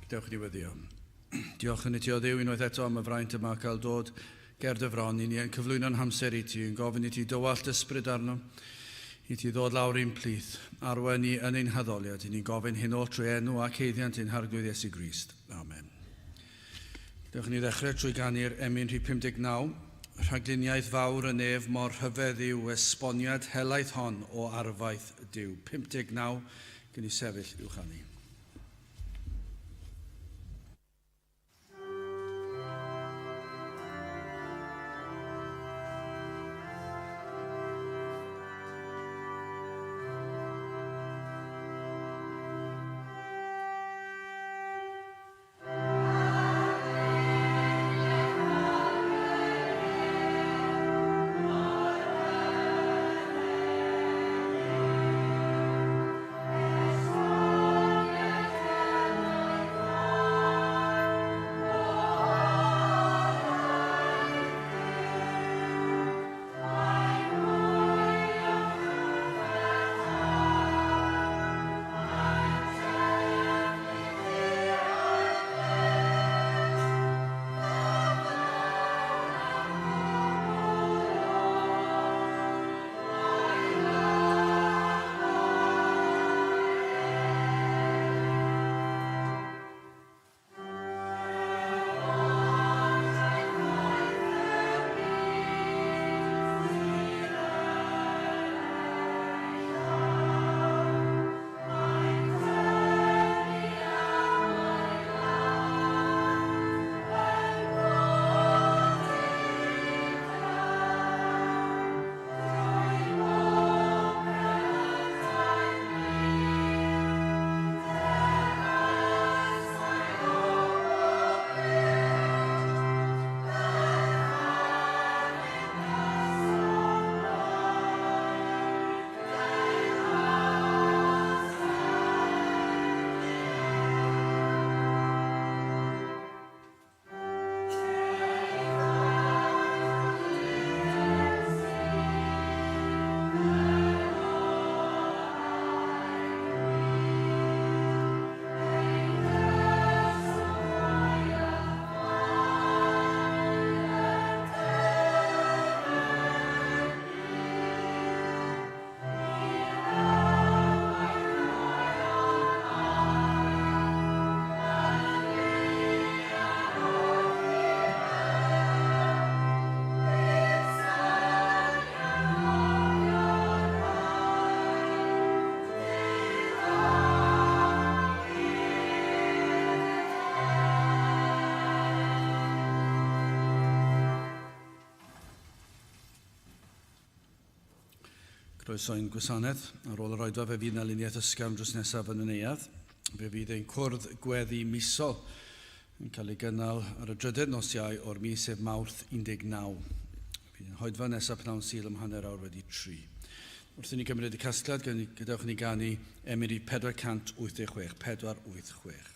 Dewch i ni weddio. Diolch yn i ti o Dduw unwaith eto am y fraint yma cael dod ger dy fron i ni yn cyflwyno'n hamser i ti, yn gofyn i ti dywallt ysbryd arno, i ti ddod lawr i'n plith, arwain ni yn ein haddoliad. I ni'n gofyn hyn oll trwy enw ac haeddiant ein Harglwydd Iesu Grist. Amen. Dewch i ni ddechrau trwy ganu'r emyn rhif 59. Rhagluniaeth fawr y nef mor rhyfedd yw esboniad helaeth hon o arfaeth Duw. 59, gwn i sefyll i'w chanu. Croeso i'n gwasanaeth. Ar ôl yr oedfa fe fydd yna luniaeth ysgafn drws nesaf yn y neuadd. Fe fydd ein cwrdd gweddi misol yn cael ei gynnal ar y drydedd nos Iau o'r mis sef Mawrth 19. Fydd yn hoedfa nesaf pnawn Sul am 3:30. Wrth i ni gymryd y casgliad, gadewch i ni ganu emyn rhif 486, 486.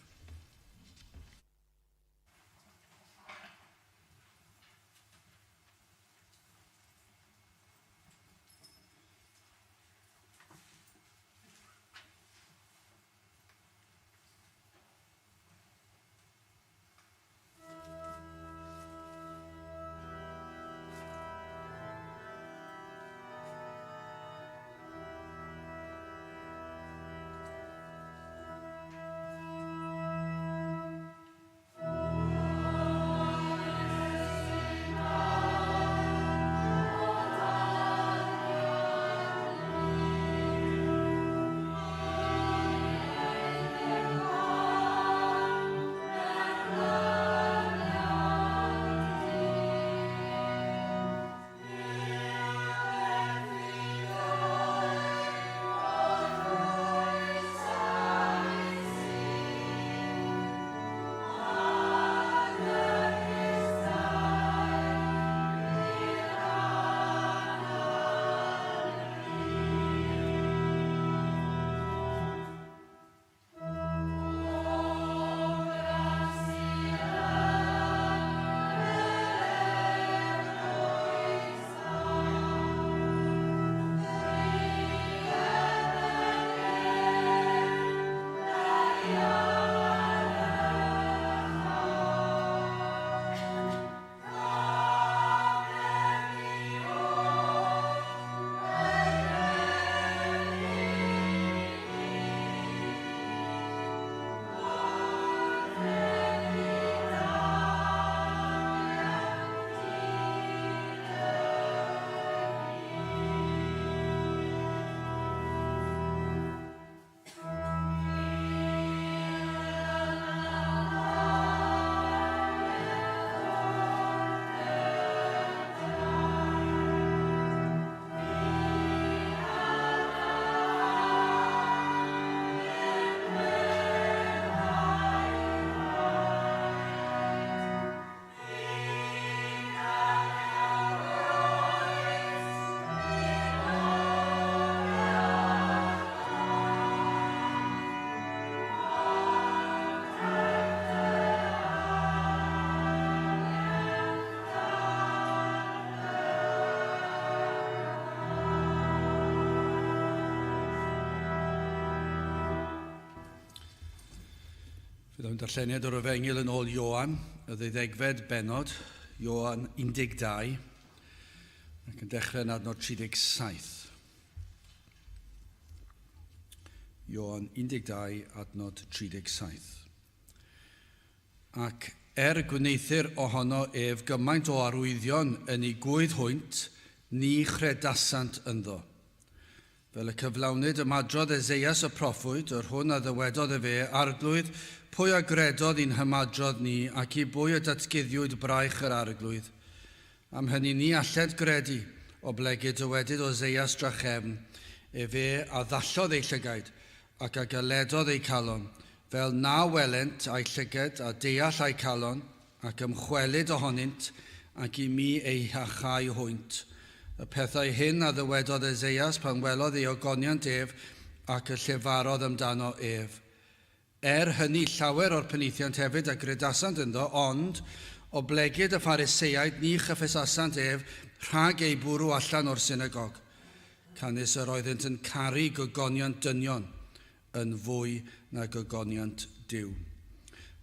Bydd o'n darlleniad o'r Efengyl yn ôl Ioan, y ddeuddegfed bennod, Ioan 12, ac yn dechrau yn adnod 37. Ioan 12, adnod 37. Ac er gwneuthur ohono ef gymaint o arwyddion yn ei gŵydd hwynt, ni chredasant ynddo. Fel y cyflawnid ymadrodd Eseias y proffwyd, yr hwn a ddywedodd efe, Arglwydd, pwy a gredodd i'n hymadrodd ni, ac i bwy y datguddiwyd braich yr Arglwydd? Am hynny ni allent gredu, oblegid dywedyd Oseias drachefn, Efe a ddallodd eu llygaid, ac a galedodd eu calon, fel na welent a'u llyged, a deall a'u calon, ac ymchwelyd ohonynt, ac i mi eu hiachau hwynt. Y pethau hyn a ddywedodd Eseias pan welodd ei ogoniant ef, ac y llefarodd amdano ef. Er hynny llawer o'r penaethiant hefyd a gredasant ynddo, ond, oblegid y Phariseaid ni chyffesasant ef rhag eu bwrw allan o'r synagog. Canys yr oeddynt yn caru gogoniant dynion yn fwy na gogoniant Duw.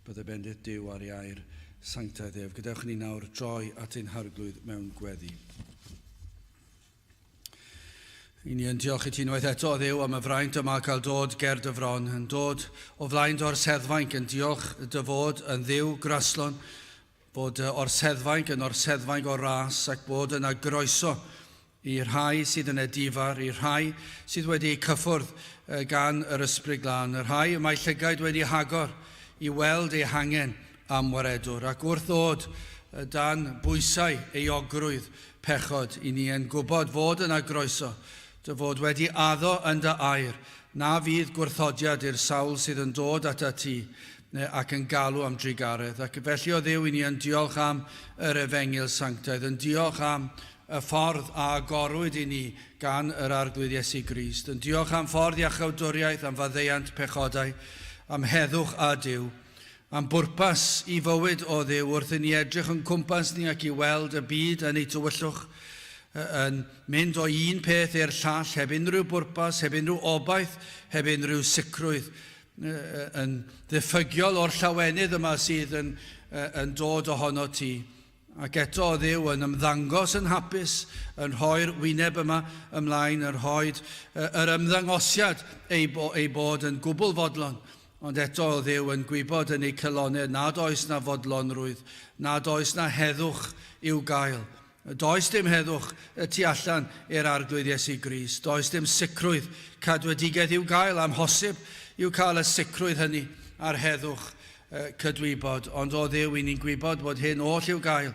Bydde bendith Duw ar ei air sanctaidd ef. Gadewch i ni nawr droi at ein Harglwydd mewn gweddi. I ni yn diolch i ti unwaith eto, Dduw, am y fraint yma cael dod ger dy fron, yn dod o flaen dy orseddfainc, yn diolch dy fod yn Dduw graslon, bod dy orseddfainc yn orseddfainc o ras ac bod yna groeso I'r rhai sydd yn edifar, i'r rhai sydd wedi eu cyffwrdd gan yr Ysbryd Glân, y rhai y mae llygaid wedi hagor i weld eu hangen am waredwr, ac wrth ddod dan bwysau euogrwydd pechod, i ni yn gwybod fod yna groeso, dy fod wedi addo yn dy air, na fydd gwrthodiad i'r sawl sydd yn dod atat ti ac yn galw am drugaredd. Ac felly, o Dduw, i ni yn diolch am yr Efengyl sanctaidd, yn diolch am y ffordd a agorwyd i ni gan yr Arglwydd Iesu Grist. Yn diolch am ffordd iachawdwriaeth, am faddeuant pechodau, am heddwch â Duw, am bwrpas i fywyd o Dduw wrth i ni edrych yn cwmpas ni ac i weld y byd yn ei tywyllwch, yn mynd o un peth i'r llall heb unrhyw bwrpas, heb unrhyw obaith, heb unrhyw sicrwydd, yn ddiffygiol o'r llawenydd yma sydd yn, yn dod ohono ti. Ac eto o Dduw yn ymddangos yn hapus, yn rhoi'r wyneb yma ymlaen, yn rhoi yr ymddangosiad ei, bo, ei bod yn gwbl fodlon. Ond eto o Dduw yn gwybod yn ei cylonau nad oes na fodlonrwydd, nad oes na heddwch i'w gael. Does dim heddwch y tu allan i'r Arglwydd Iesu Grist. Does dim sicrwydd cadwedigaeth i'w gael, amhosib yw cael y sicrwydd hynny a'r heddwch cydwybod, ond o Dduw, i ni'n gwybod bod hyn oll i'w gael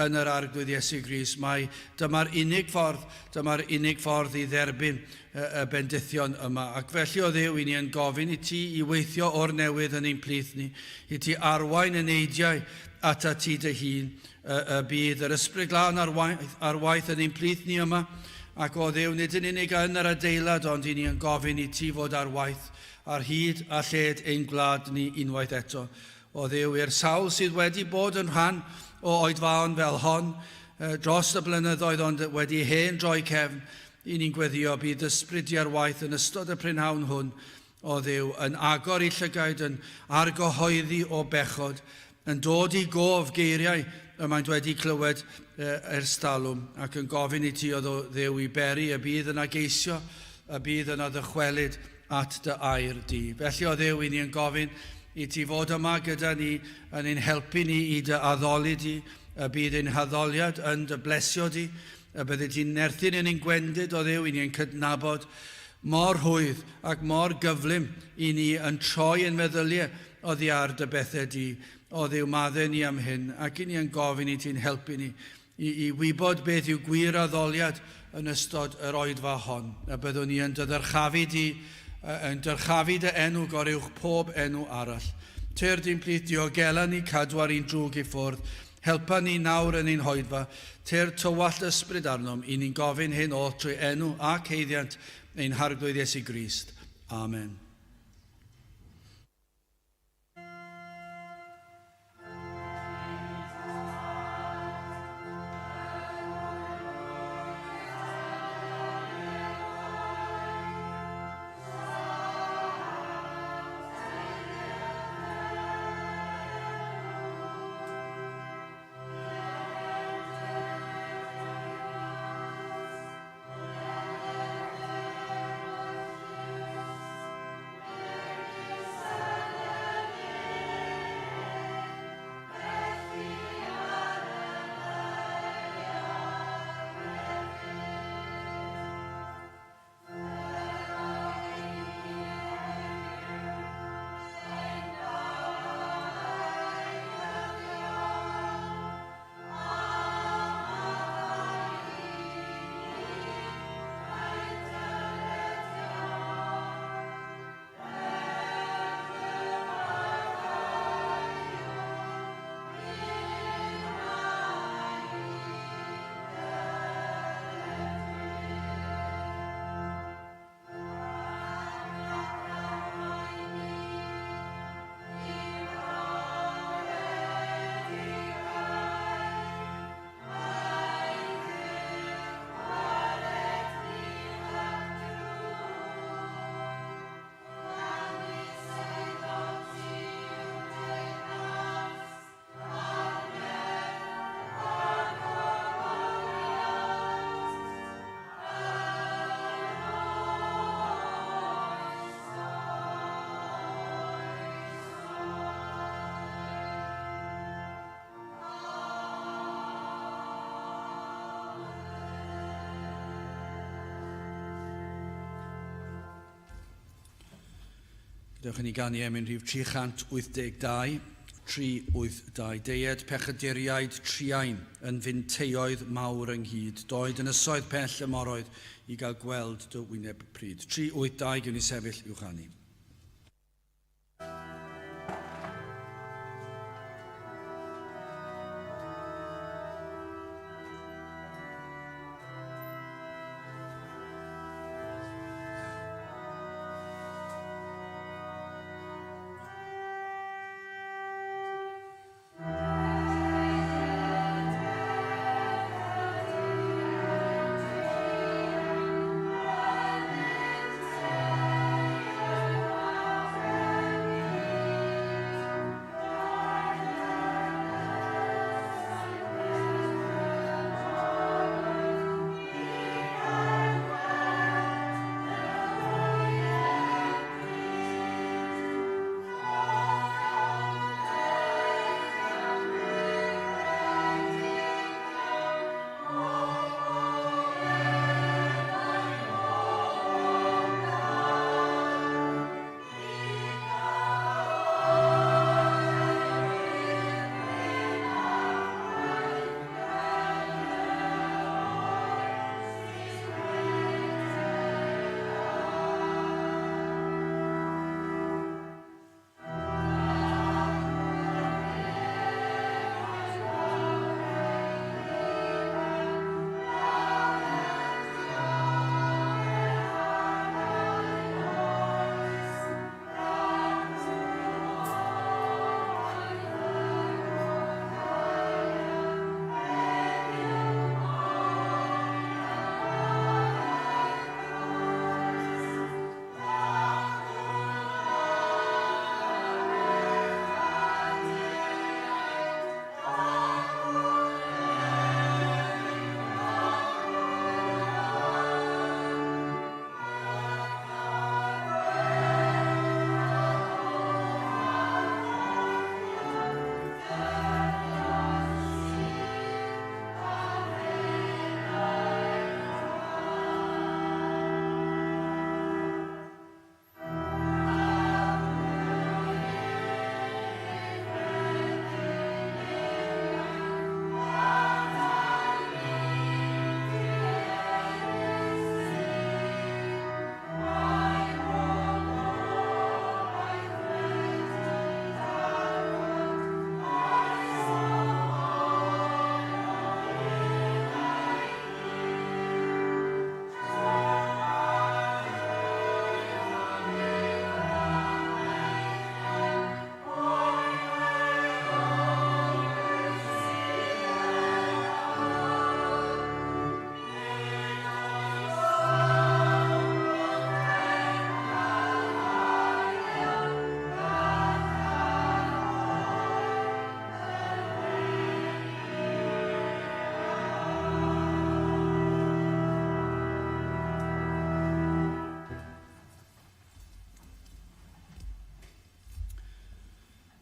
yn yr Arglwydd Iesu Grist, mai dyma'r unig ffordd, dyma'r unig ffordd i dderbyn y bendithion yma. Ac felly, o Dduw, i ni yn gofyn i ti i weithio o'r newydd yn ein plith ni, i ti arwain y neidiau atat ti dy hun, y, y bydd yr Ysbryd Glân ar waith, ar waith yn ein plith ni yma, ac o Dduw, nid yn unig yn yr adeilad, ond i ni yn gofyn i ti fod ar waith ar hyd a lled ein gwlad ni unwaith eto. O Dduw, i'r sawl sydd wedi bod yn rhan o oedfaon fel hon dros y blynyddoedd ond wedi hen droi cefn, i ni'n gweddio bydd ysbryd di ar waith yn ystod y prynhawn hwn, o Dduw, yn agor i llygaid, yn argyhoeddi o bechod, yn dod i gof geiriau y maent wedi clywed ers talwm, ac yn gofyn i ti, o Dduw, i beri y bydd yna geisio, y bydd yna ddychwelyd at dy air di. Felly, o Dduw, i ni yn gofyn i ti fod yma gyda ni, yn ein helpu ni i dy addoli di, y bydd ein haddoliad yn dy blesio di, y byddi ti'n nerthu ni yn ein gwendid, o Dduw, i ni yn cydnabod mor rhwydd ac mor gyflym i ni yn troi ein meddyliau oddi ar dy bethau di. O Dduw, maddau ni am hyn, ac i ni yn gofyn i ti'n helpu ni i, i wybod beth yw gwir addoliad yn ystod yr oedfa hon. A byddwn ni yn dy ddyrchafu di, yn dyrchafu dy enw goruwch pob enw arall. Tyrd i'n plith diogela ni, cadw ar un drwg i ffwrdd. Helpa ni nawr yn ein hoedfa. Tyrd tywallt ysbryd arnom, i ni'n gofyn hyn oll trwy enw ac haeddiant ein Harglwydd Iesu Grist. Amen. Gadewch i ni ganu emyn rhif 382, 382. Deued pechaduriaid truain yn finteioedd mawr ynghyd, doed ynysoedd pell y moroedd i gael gweld dy wyneb pryd. 382, gewn ni sefyll i'w chanu.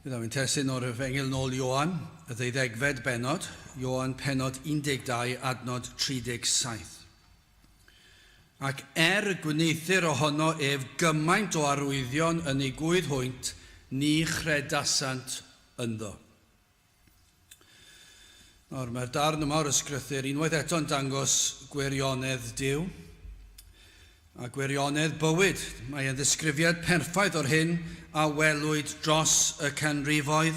Byddaf yn testun o'r Efengyl nôl Ioan, y ddeuddegfed bennod, Ioan pennod 12, adnod 37. Ac er y gwneuthur ohono ef gymaint o arwyddion yn eu gŵydd hwynt, ni chredasant ynddo. Nawr, mae'r darn yma o'r ysgrythur unwaith eto'n dangos gwirionedd Duw a gwirionedd bywyd. Mae e'n ddisgrifiad perffaith o'r hyn a welwyd dros y canrifoedd.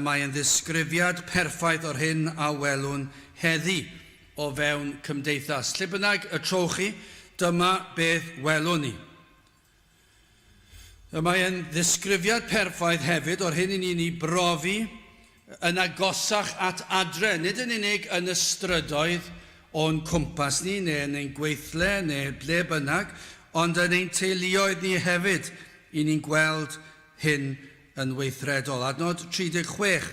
Mae e'n ddisgrifiad perffaith o'r hyn a welwn heddi o fewn cymdeithas. Lle bynnag y trowch chi, dyma beth welwn ni. Y mae e'n ddisgrifiad perffaith hefyd o'r hyn i ni'n ei brofi yn agosach at adre, nid yn unig yn y strydoedd o'n cwmpas ni, neu yn ein gweithle, neu ble bynnag, ond yn ein teuluoedd ni hefyd, i ni'n gweld hyn yn weithredol. Adnod 36.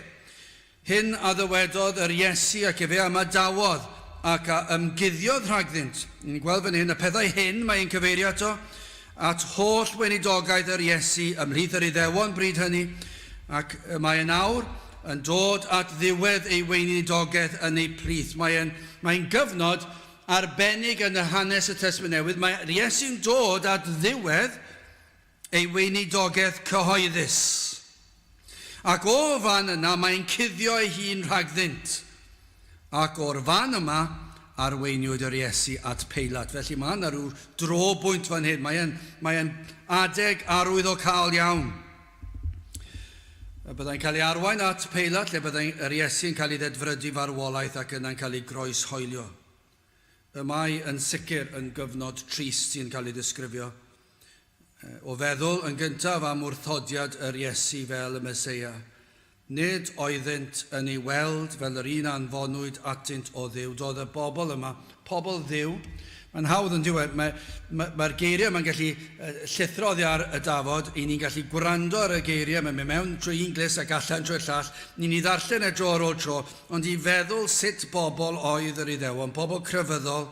Hyn a ddywedodd yr Iesu, ac efe a ymadawodd, ac a ymguddiodd rhagddynt. Ni'n gweld fan hyn y pethau hyn mae e'n cyfeirio ato, at holl weinidogaeth yr Iesu ymhlith yr Iddewon bryd hynny, ac mae yn awr yn dod at ddiwedd ei weinidogaeth yn eu plith. Mae'n mae gyfnod arbennig yn y hanes y Testament Newydd. Mae'r Iesu'n dod at ddiwedd. ei weinidogaeth cyhoeddus. Ac o fan yna mae'n cuddio ei hun rhagddynt. Ac o'r fan yma arweiniwyd yr Iesu at Peilat. Felly mae yna rhyw drobwynt fan hyn. Mae'n mae adeg arwyddocaol iawn. Y byddai'n cael ei arwain at Peilat lle byddai yr Iesu yn cael ei ddedfrydu farwolaeth ac yna'n cael ei groeshoelio. Y mae yn sicr yn gyfnod trist sy'n cael ei ddisgrifio. O feddwl yn gyntaf am wrthodiad yr Iesu fel y Meseia, nid oeddynt yn ei weld fel yr un anfonwyd atynt o Dduw. Doedd y bobl yma, pobl Dduw, mae'n hawdd yn dyw e, mae'r mae, mae geiriau yma'n gallu llithro oddi ar y dafod, i ni'n gallu gwrando ar y geiriau, mae'n mynd mewn trwy un glust ac allan trwy'r llall, ni'n ei ddarllen e dro ar ôl tro, Ond i feddwl sut bobl oedd yr Iddewon, pobl crefyddol,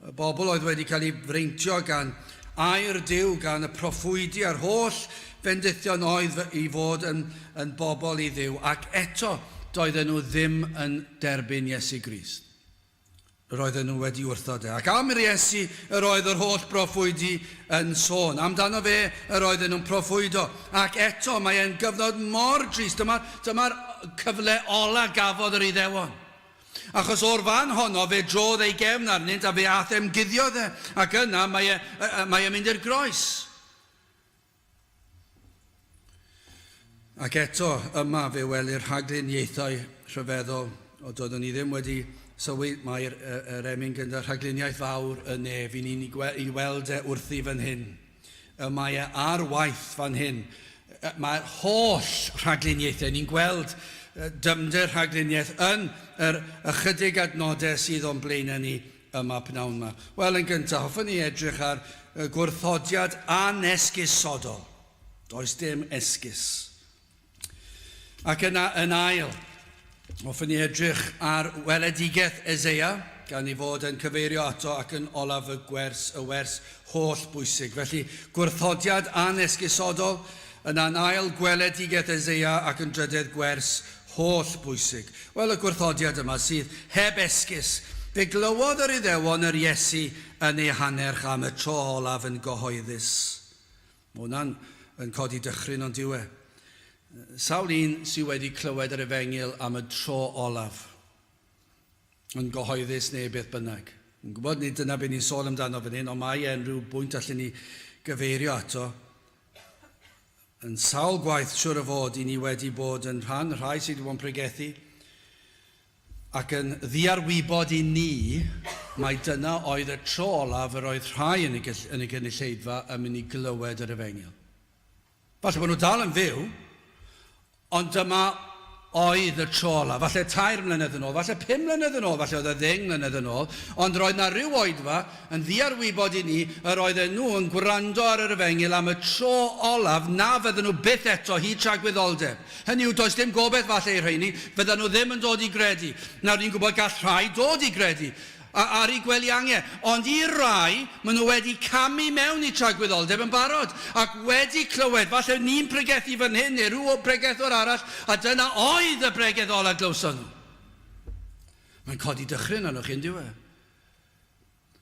y bobl oedd wedi cael eu freintio gan air Duw, gan y proffwydi a'r holl fendithion oedd i fod yn, yn bobl i Dduw, ac eto doedden nhw ddim yn derbyn Iesu Grist. Yr oedden nhw wedi wrthod e. Ac am yr Iesu yr oedd yr holl broffwydi yn sôn. Amdano fe yr oedden nhw'n proffwydo. Ac eto mae e'n gyfnod mor drist. Dyma'r dyma cyfle ola gafodd yr Iddewon. Achos o'r fan honno fe drodd ei gefn arnynt a fe ath emguddiodd e. Ac yna mae e, mae e'n mynd i'r groes. Ac eto, yma fe welir rhagluniaethau rhyfeddol, o doeddwn ni ddim wedi sylwi mai'r yr emyn gyda rhagluniaeth fawr y nef, i ni'n i weld e wrthi fan hyn. Y mae e ar waith fan hyn. Mae'r holl rhagluniaethau, ni'n gweld dyfnder rhagluniaeth yn yr ychydig adnodau sydd o'n blaenau ni yma pnawn 'ma? Wel, yn gyntaf, hoffwn i edrych ar y gwrthodiad anesgusodol. Does dim esgus. Ac yna, yn ail, hoffwn i edrych ar weledigaeth Eseia, gan ei fod yn cyfeirio ato ac yn olaf y gwers, y wers holl bwysig. Felly, gwrthodiad anesgusodol, yna'n ail gweledigaeth Eseia ac yn drydedd gwers holl bwysig. Wel, y gwrthodiad yma sydd heb esgus. Fe glywodd yr Iddewon yr Iesu yn eu hannerch am y tro olaf yn gyhoeddus. Mae hwnna'n yn codi dychryn ond dyw e. Sawl un sydd wedi clywed yr efengyl am y tro olaf? Yn gyhoeddus neu beth bynnag. Yn gwybod, nid dyna beth ni'n sôn amdano fan hyn, ond mae e'n rhyw bwynt allen ni gyfeirio ato. Yn sawl gwaith, siwr o fod, i ni wedi bod yn rhan, rhai sydd wedi bod yn pregethu, ac yn ddiarwybod i ni mai dyna oedd y tro olaf yr oedd rhai yn y, yn y gynulleidfa yn mynd i glywed yr efengyl. Falle bod nhw dal yn fyw, Ond dyma oedd y tro olaf, falle 3 mlynedd yn ôl, falle 5 mlynedd yn ôl, falle oedd e ddeng mlynedd yn ôl, ond roedd 'na ryw oedfa yn ddiarwybod i ni yr oedden nhw yn gwrando ar yr efengyl am y tro olaf na fydden nhw byth eto hyd tragwyddoldeb. Hynny yw, does dim gobaith falle i'r rheini, fydden nhw ddim yn dod i gredu. Nawr ni'n gwybod gall rhai dod i gredu, a ar eu gwely ange. Ond i rai, maen nhw wedi camu mewn i tragwyddoldeb yn barod, ac wedi clywed, falle ni'n pregethu fan hyn neu rhyw bregethwr arall, a dyna oedd y bregeth ola glywson nhw. Mae'n codi dychryn arnoch chi, yn dyw e?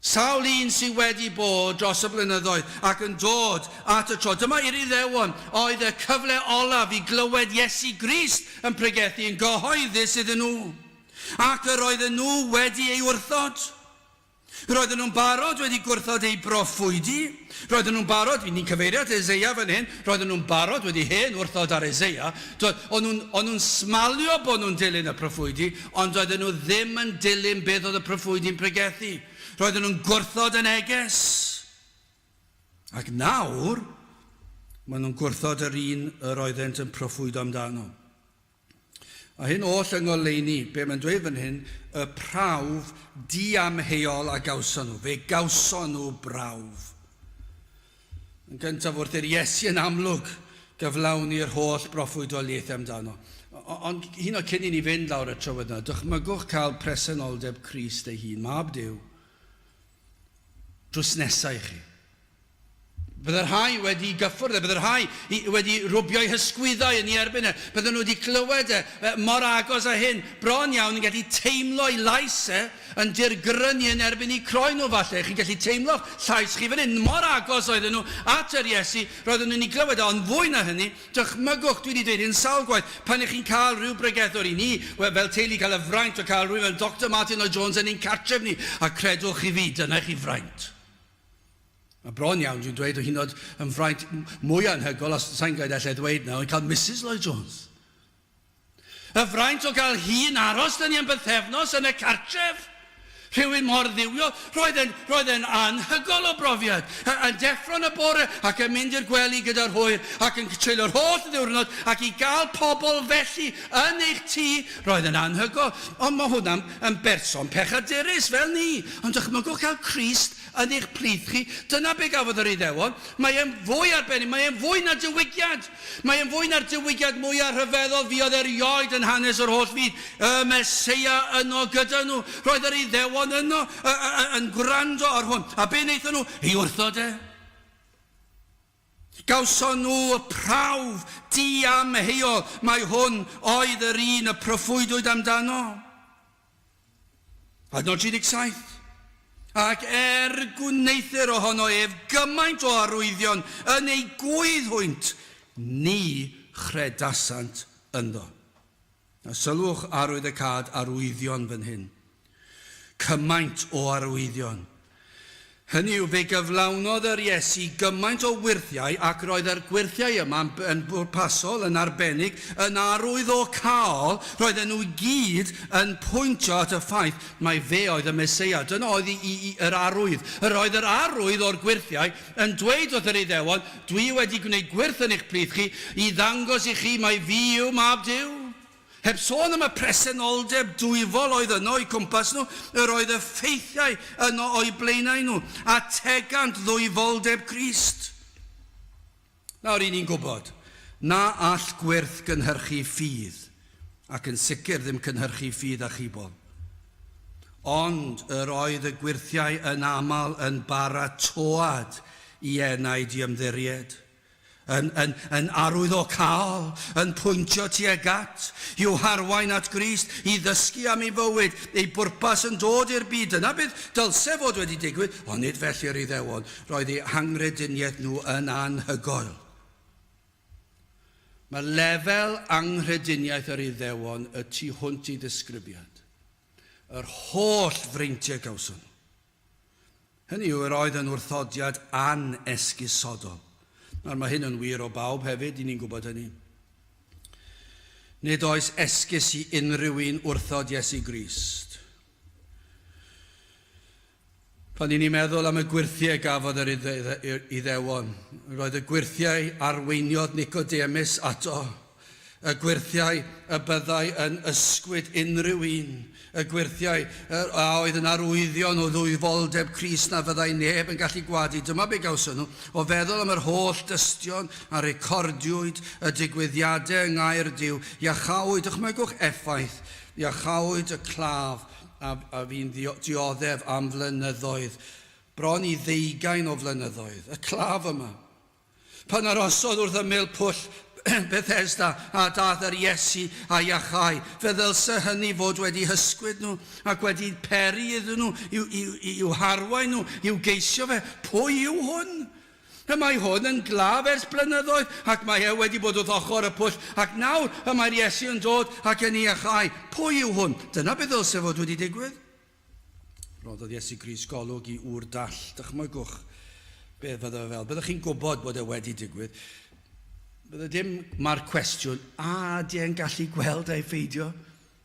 Sawl un sydd wedi bod dros y blynyddoedd ac yn dod at y tro. Dyma i'r Iddewon oedd y cyfle olaf i glywed Iesu Grist yn pregethu yn gyhoeddus iddyn nhw. Ac yr oedden nhw wedi ei wrthod. Roedden nhw'n barod wedi gwrthod ei broffwydi. Roedden nhw'n barod, ni'n cyfeirio at Eseia fan hyn, roedden nhw'n barod wedi hen wrthod ar Eseia. O'n nhw'n o'n nhw'n smalio bod nhw'n dilyn y proffwydi, ond doedden nhw ddim yn dilyn beth oedd y proffwydi'n pregethu. Roedden nhw'n gwrthod y neges. Ac nawr, maen nhw'n gwrthod yr un yr oeddent yn proffwydo amdano. A hyn oll yng ngoleuni, be mae'n dweud fan hyn, y prawf diamheuol a gawson nhw. Fe gawson nhw brawf. Yn gyntaf wrth i'r Iesu yn amlwg gyflawni'r holl broffwydoliaethau amdano. Ond hyn o cyn i ni fynd lawr y trywydd yna, dychmygwch cael presenoldeb Crist ei hun, mab Duw, drws nesau i chi. Bydde rhai wedi gyffwrdd e, bydde rhai wedi rwbio'u hysgwyddau yn ei erbyn e, bydden nhw wedi clywed e mor agos â hyn, bron iawn yn gallu teimlo'i lais e yn dirgrynu yn erbyn eu croen nhw falle. Chi'n gallu teimlo'ch llais chi fan hyn. Mor agos oedden nhw at yr Iesu, roedden nhw'n ei glywed e, ond fwy na hynny, dychmygwch, dwi wedi dweud hyn sawl gwaith, pan ych chi'n cael rhyw bregethwr, i ni, fel teulu, cael y fraint o cael rhywun fel Doctor Martyn Lloyd Jones yn ein cartref ni, a credwch chi fi, dyna i chi fraint. Mae bron iawn, dwi'n dweud, o hyd yn oed yn fraint mwy anhygoel, os sa'n gwybod allai ddweud nawr, yn cael Misus Lloyd Jones. Y fraint o gael hi'n aros 'da ni am bythefnos yn y cartref. Rhywun mor dduwiol. Roedd e'n, roedd e'n anhygoel o brofiad. Yn deffro yn y bore ac yn mynd i'r gwely gyda'r hwyr ac yn treulio'r holl ddiwrnod ac i gael pobl felly yn eich tŷ, roedd e'n anhygoel. Ond mae hwnna'n yn berson pechadurus fel ni. Ond dychmygwch cael Crist yn eich plith chi. Dyna be gafodd yr Iddewon. Mae e'n fwy arbennig, mae e'n fwy na diwygiad. Mae e'n fwy na'r diwygiad mwya rhyfeddol fuodd erioed yn hanes yr holl fyd. Y Meseia yno gyda nhw. Roedd yr Iddewon yno yn gwrando ar hwn. A be wnaethon nhw? Ei wrthod e. Gawson nhw y prawf diamheuol mai hwn oedd yr un y proffwydwyd amdano. Adnod 37. Ac er gwneuthur ohono ef gymaint o arwyddion yn eu gŵydd hwynt, ni chredasant ynddo. A sylwch arwydd y cad arwyddion fan hyn. Cymaint o arwyddion. Hynny yw, fe gyflawnodd yr Iesu gymaint o wyrthiau ac roedd yr gwyrthiau yma yn bwrpasol, yn arbennig, yn arwyddocaol, roedden nhw i gyd yn pwyntio at y ffaith mai fe oedd y Meseia. Dyna oedd i, i, i, yr arwydd. Yr oedd yr arwydd o'r gwyrthiau yn dweud wrth yr Iddewon, Dwi wedi gwneud gwyrth yn eich plith chi i ddangos i chi mai fi yw Mab Duw. Heb sôn am y presenoldeb dwyfol oedd yno o'u cwmpas nhw, yr oedd y ffeithiau yno o'u blaenau nhw, a tegant ddwyfoldeb Crist. Nawr, ry'n ni'n gwybod na all gwyrth gynhyrchu ffydd, ac yn sicr ddim cynhyrchu ffydd achubol. Ond yr oedd y gwyrthiau yn aml yn baratoad i enaid i ymddiried. Yn, yn, yn arwyddocaol, yn pwyntio tuag at, i'w harwain at Grist, i ddysgu am ei fywyd, ei bwrpas yn dod i'r byd. Dyna beth dylse fod wedi digwydd, ond nid felly'r Iddewon. Roedd eu hanghrediniaeth nhw yn anhygoel. Mae lefel anghrediniaeth yr Iddewon y tu hwnt i ddisgrifiad. Yr holl freintiau gawson nhw. Hynny yw, yr oedd yn wrthodiad anesgusodol. Nawr, mae hyn yn wir o bawb hefyd, i ni'n gwybod hynny. Nid oes esgus i unrhyw un wrthod Iesu Grist. Pan i ni'n meddwl am y gwyrthiau gafodd yr Iddewon, roedd y gwyrthiau arweiniodd Nicodemus ato y gwyrthiau y byddai yn ysgwyd unrhyw un, y gwyrthiau a oedd yn arwyddion o ddwyfoldeb Crist na fyddai neb yn gallu gwadu. Dyma be gawson nhw, o feddwl am yr holl dystion a recordiwyd, y digwyddiadau yng Ngair Duw, iachawyd, dychmygwch effaith, iachawyd y claf a, a fu'n dioddef am flynyddoedd, bron i ddeugain o flynyddoedd, y claf yma. Pan arosodd wrth ymyl pwll Bethesda a daeth yr Iesu a iachau, fe ddylse hynny fod wedi hysgwyd nhw ac wedi peri iddyn nhw i'w, i'w, i'w harwain nhw i'w geisio fe. Pwy yw hwn? Y mae hwn yn glaf ers blynyddoedd ac mae e wedi bod wrth ochr y pwll ac nawr y mae'r Iesu yn dod ac yn iachau. Pwy yw hwn? Dyna beth ddylse fod wedi digwydd. Rhoddodd Iesu Grist golwg i ŵr dall. Dychmygwch beth fydde fe fel. Byddwch chi'n gwybod bod e wedi digwydd. Bydde dim, mae'r cwestiwn, a di e'n gallu gweld a'i pheidio?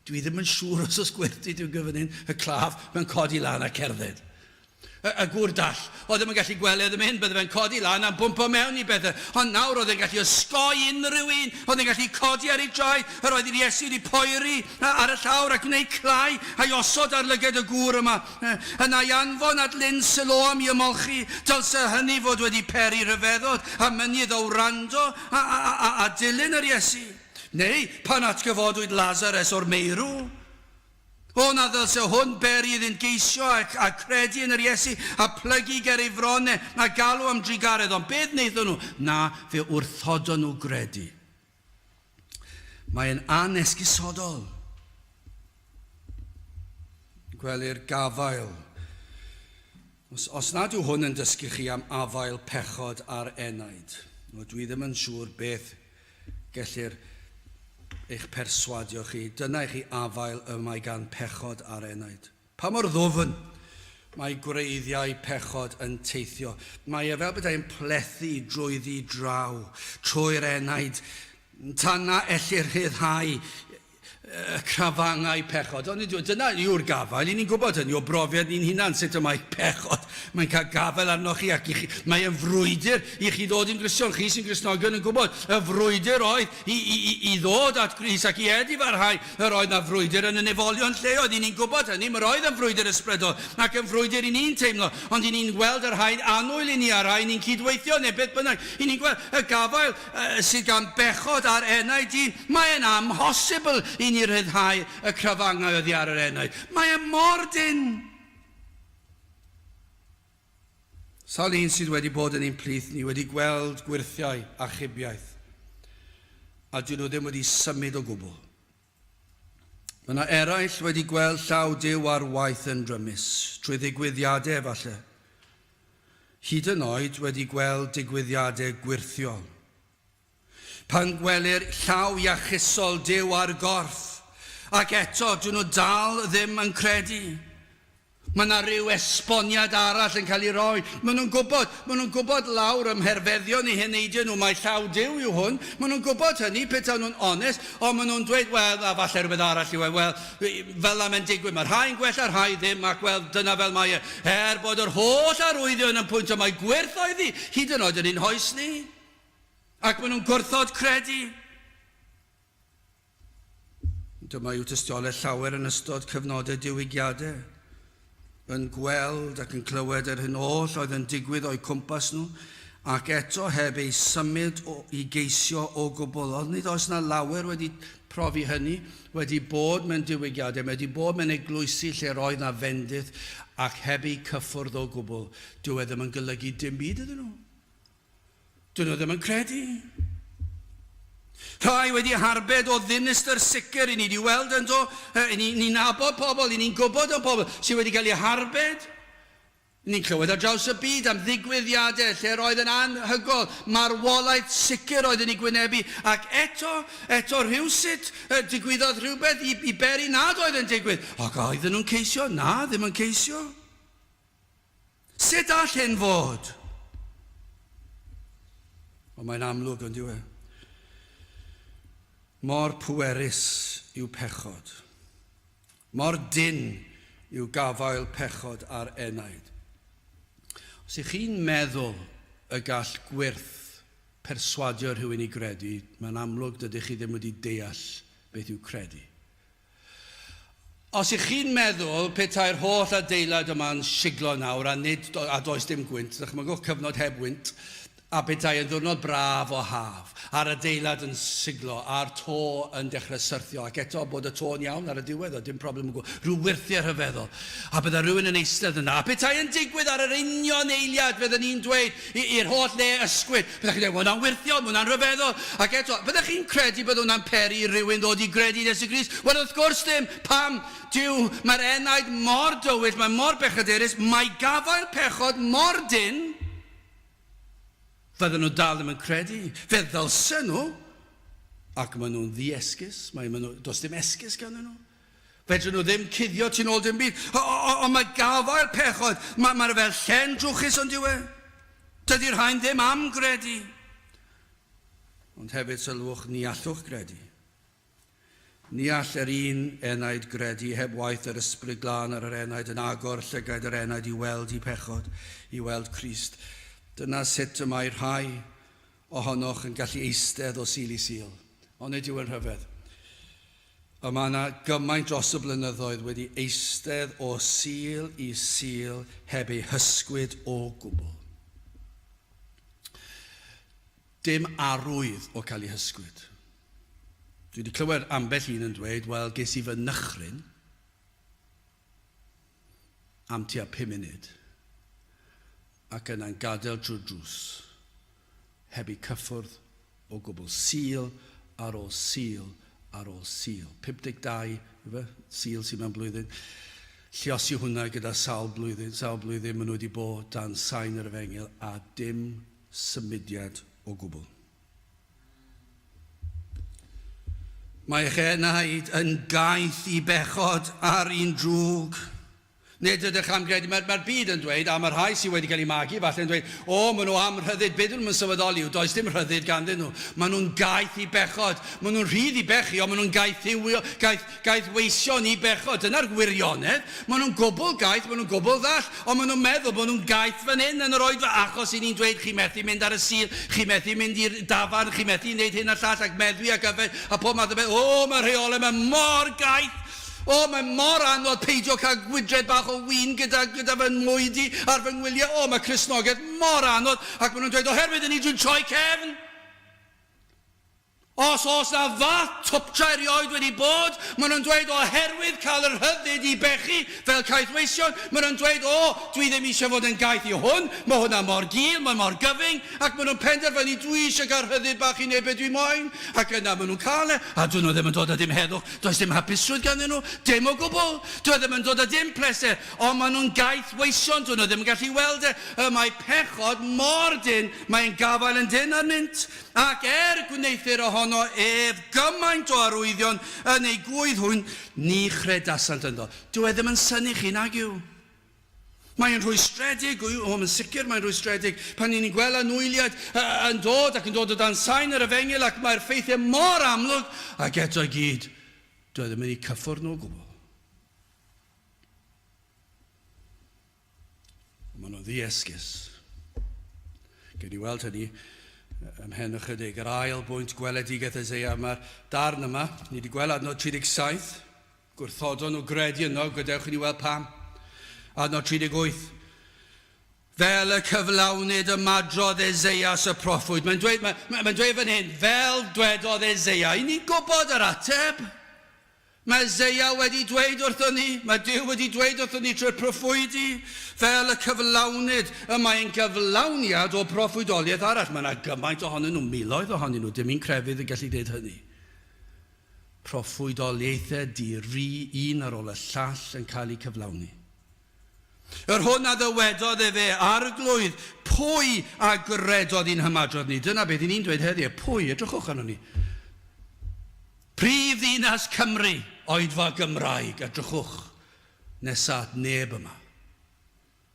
Dwi ddim yn siŵr os oes gwerthu dwi'n gyfyn hyn, y claf, mae'n codi lan a cerdded. Y, y gŵr dall, oedd ddim yn gallu gweld e ddim hyn, bydde fe'n codi lan a'n bwmpo mewn i bethau. Ond nawr oedd e'n gallu osgoi unrhyw un, oedd e'n gallu codi ar ei draed, yr oedd yr Iesu wedi poeri ar y llawr a gwneud clai a'i osod ar lyged y gŵr yma. Yna ei anfon at Lyn Siloam i ymolchi. Dylse hynny fod wedi peri rhyfeddod a mynnu iddo wrando a, a, a, a dilyn yr Iesu. Neu pan atgyfodwyd Lazarus o'r meirw. O, na ddylse hwn beri iddynt geisio a, a credu yn yr Iesu a plygu ger ei fron e a galw am drugaredd, ond beth wnaethon nhw? Na, fe wrthodon nhw gredu. Mae'n anesgusodol. Gwelir gafael. Os, os nad yw hwn yn dysgu chi am afael pechod ar enaid, wel, dwi ddim yn siŵr beth gellir eich perswadio chi. Dyna i chi afael y mae gan pechod ar enaid. Pa mor ddwfn mae gwreiddiau pechod yn teithio. Mae e fel petai'n plethu drwyddi draw, trwy'r enaid, tan na ellir rhyddhau y crafangau pechod. Ond nid yw, dyna yw'r gafael, i ni'n gwybod hynny o brofiad ni'n hunan, sut y mae pechod, mae'n cael gafael arnoch chi ac i chi, mae e'n frwydr i chi ddod yn Gristion, chi sy'n Gristnogion yn gwybod, y frwydr oedd i, i, i, i ddod at Grist ac i edifarhau, yr oedd na frwydr yn y nefolion lleoedd, i ni'n gwybod hynny, mae'r oedd yn frwydr ysbrydol ac yn frwydr i ni'n teimlo, ond i ni'n gweld y rhai annwyl i ni a'r rhai ni'n cydweithio neu beth bynnag, i ni'n gweld y gafael sydd gan bechod ar enaid dyn, mae'n amhosibl i ni ryddhau y crafangau oddi ar yr enaid. Mae e mor dynn! Sawl un sydd wedi bod yn ein plith ni wedi gweld gwyrthiau achubiaeth, a dyn nhw ddim wedi symud o gwbl. Mae yna eraill wedi gweld llaw Duw ar waith yn drymus, trwy ddigwyddiadau efallai. Hyd yn oed wedi gweld digwyddiadau gwyrthiol. Pan gwelir llaw iachusol Duw ar gorff, ac eto dyn nhw dal ddim yn credu. Mae 'na ryw esboniad arall yn cael ei roi. Maen nhw'n gwybod, maen nhw'n gwybod lawr ym mherfeddion eu heneidiau nhw mai llaw Duw yw hwn. Maen nhw'n gwybod hynny, petawn nhw'n onest, ond maen nhw'n dweud, wel, a falle rhywbeth arall yw e, wel, fel 'na mae'n digwydd. Mae rhai'n gwella, rhai ddim, ac wel, dyna fel mae e. Er bod yr holl arwyddion yn pwyntio mai gwyrth oedd hi, hyd yn oed yn ein hoes ni. Ac maen nhw'n gwrthod credu. Dyma yw tystiolaeth llawer yn ystod cyfnodau diwygiadau, yn gweld ac yn clywed yr hyn oll oedd yn digwydd o'u cwmpas nhw, ac eto heb eu symud o, i geisio o gwbl. Ond nid oes na lawer wedi profi hynny, wedi bod mewn diwygiadau, wedi bod mewn eglwysi lle roedd na fendith ac heb eu cyffwrdd o gwbl. Dyw e ddim yn golygu dim byd iddyn nhw. Dyn nhw ddim yn credu. Rhai wedi harbed o ddinistr sicr, i ni wedi weld yn do, i ni'n ni nabod pobl, i ni'n gwybod am pobl sydd wedi cael eu harbed. Ni'n clywed ar draws y byd am ddigwyddiadau lle roedd yn anhygol, marwolaeth sicr oedd yn ei gwynebu, ac eto, eto rhywsut, digwyddodd rhywbeth i, i beri nad oedd yn digwydd. Ac oedden nhw'n ceisio? Na, ddim yn ceisio. Sut all hyn fod? Ond mae'n amlwg, ond yw e? Mor pwerus yw pechod. Mor dynn yw gafael pechod ar enaid. Os ych chi'n meddwl y gall gwyrth perswadio rhywun i gredu, mae'n amlwg dydych chi ddim wedi deall beth yw credu. Os ych chi'n meddwl petai'r holl adeilad yma'n siglo nawr a nid, a does dim gwynt, dychmygwch cyfnod heb wynt, a petai yn ddiwrnod braf o haf, a'r adeilad yn siglo, a'r to yn dechrau syrthio, ac eto bod y to'n iawn ar y diwedd, oedd dim problem o gwbl, rhyw wyrthiau rhyfeddol, a bydda rhywun yn eistedd yna, a petai yn digwydd ar yr union eiliad, fydden ni'n dweud, i'r holl le ysgwyd. Byddech chi'n dweud, mae hwnna'n wyrthiol, mae hwnna'n rhyfeddol. Ac eto, byddech chi'n credu bod hwnna'n peri i rywun ddod i gredu yn Iesu Grist? Wel, wrth gwrs ddim. Pam? Dyw, mae'r enaid mor dywyll, mae mor bechadurus, mae gafael pechod mor dynn. Fydden nhw dal ddim yn credu. Fe ddylsen nhw. Ac maen nhw'n ddiesgus. Mae, maen nhw, does dim esgus ganddyn nhw. Fedrwn nhw ddim cuddio tu nôl dim byd. Ond mae gafael pechod, mae, mae fel llen drwchus ond yw e. Dydy'r rhain ddim am gredu. Ond hefyd sylwch, ni allwch gredu. Ni all yr un enaid gredu heb waith yr Ysbryd Glân ar yr enaid yn agor llygaid yr enaid i weld i pechod, i weld Crist. Dyna sut y mae rhai ohonoch yn gallu eistedd o Sul i Sul. Ond nid yw yn rhyfedd. Y mae yna gymaint dros y blynyddoedd wedi eistedd o Sul i Sul heb eu hysgwyd o gwbl. Dim arwydd o cael eu hysgwyd. Dwi wedi clywed ambell un yn dweud, wel, ges i fy nychryn. am tua 5 munud ac yna'n gadael trwy'r drws heb eu cyffwrdd o gwbl. Sul ar ôl Sul ar ôl Sul. 52 ife, Sul sydd mewn blwyddyn. Lliosi hwnna gyda sawl blwyddyn, sawl blwyddyn maen nhw wedi bod dan sain yr efengyl a dim symudiad o gwbl. Mae eich enaid yn gaeth i bechod a'r un drwg. Nid ydych am gredu, mae'r mae byd yn dweud, a mae'r rhai sydd wedi cael eu magu falle yn dweud, o, maen nhw am rhyddid. Be dyn nhw'n sylweddoli yw, does dim rhyddid ganddyn nhw. Maen nhw'n gaeth i bechod. Maen nhw'n rhydd i bechu, ond maen nhw'n gaeth, gaeth, gaeth weision i bechod. Dyna'r gwirionedd. Maen nhw'n gwbl gaeth, maen nhw'n gwbl ddall, ond maen nhw'n meddwl bod nhw'n gaeth fan hyn yn yr oedfa, achos i ni'n dweud chi methu mynd ar y Sul, chi methu mynd i'r dafarn, chi methu wneud hyn a llall, ac meddwi ac yfed, a pob math o beth. O, mae'r rheolau yma mor gaeth! O, mae mor anodd peidio cael gwydred bach o win gyda, gyda fy mwyd i ar fy ngwyliau. O, mae Cristnogaeth mor anodd. Ac maen nhw'n dweud, oherwydd hynny dwi'n troi cefn. Os oes 'na fath twptra erioed wedi bod, maen nhw'n dweud oherwydd cael y rhyddid i bechu fel caethweision, maen nhw'n dweud, o, dwi ddim eisiau fod yn gaeth i hwn, mae hwnna mor gul, mae mor gyfyng, ac maen nhw'n penderfynu dwi eisiau cael rhyddid bach i wneud beth dwi moyn, ac yna maen nhw'n cael e, a dyn nhw ddim yn dod â dim heddwch, does dim hapusrwydd ganddyn nhw, dim o gwbl, dyw e ddim yn dod â dim pleser, ond maen nhw'n gaethweision, dyn nhw ddim yn gallu weld e, y mae pechod mor dynn, mae'n gafael yn dynn arnynt. Ac er gwneuthur ohono ef gymaint o arwyddion yn eu gŵydd hwynt, ni chredasant ynddo. Dyw e ddim yn synnu chi, nag yw? Mae e'n rhwystredig, o, yn sicr mae'n rhwystredig, pan ni'n gweld anwyliaid yn dod ac yn dod o dan sain yr efengyl ac mae'r ffeithiau mor amlwg, ac eto i gyd, dyw e ddim yn eu cyffwrdd nhw o gwbl. Maen nhw'n ddiesgus. Gewn ni weld hynny ymhen ychydig. Yr ail bwynt, gweledigaeth Eseia. Mae'r darn yma, ni wedi gweld adnod 37, gwrthodon nhw gredu yno, gadewch i ni weld pam. Adnod 38, fel y cyflawnid ymadrodd Eseias y proffwyd. Mae'n dweud, mae, mae'n dweud fan hyn, fel dwedodd Eseia. I ni'n gwybod yr ateb. Mae Eseia wedi dweud wrthon ni, mae Duw wedi dweud wrthon ni trwy'r proffwydi, fel y cyflawnid, y mae'n gyflawniad o broffwydoliaeth arall. Mae yna gymaint ohonyn nhw, miloedd ohonyn nhw, dim un crefydd yn gallu dweud hynny. Proffwydoliaethau di-ri, un ar ôl y llall yn cael eu cyflawni. Yr hwn a ddywedodd efe, Arglwydd, pwy a gredodd i'n hymadrodd ni? Dyna beth i ni'n dweud heddiw, pwy? Edrychwch arnon ni. Prif ddinas Cymru, oedfa Gymraeg, edrychwch nesa at neb yma.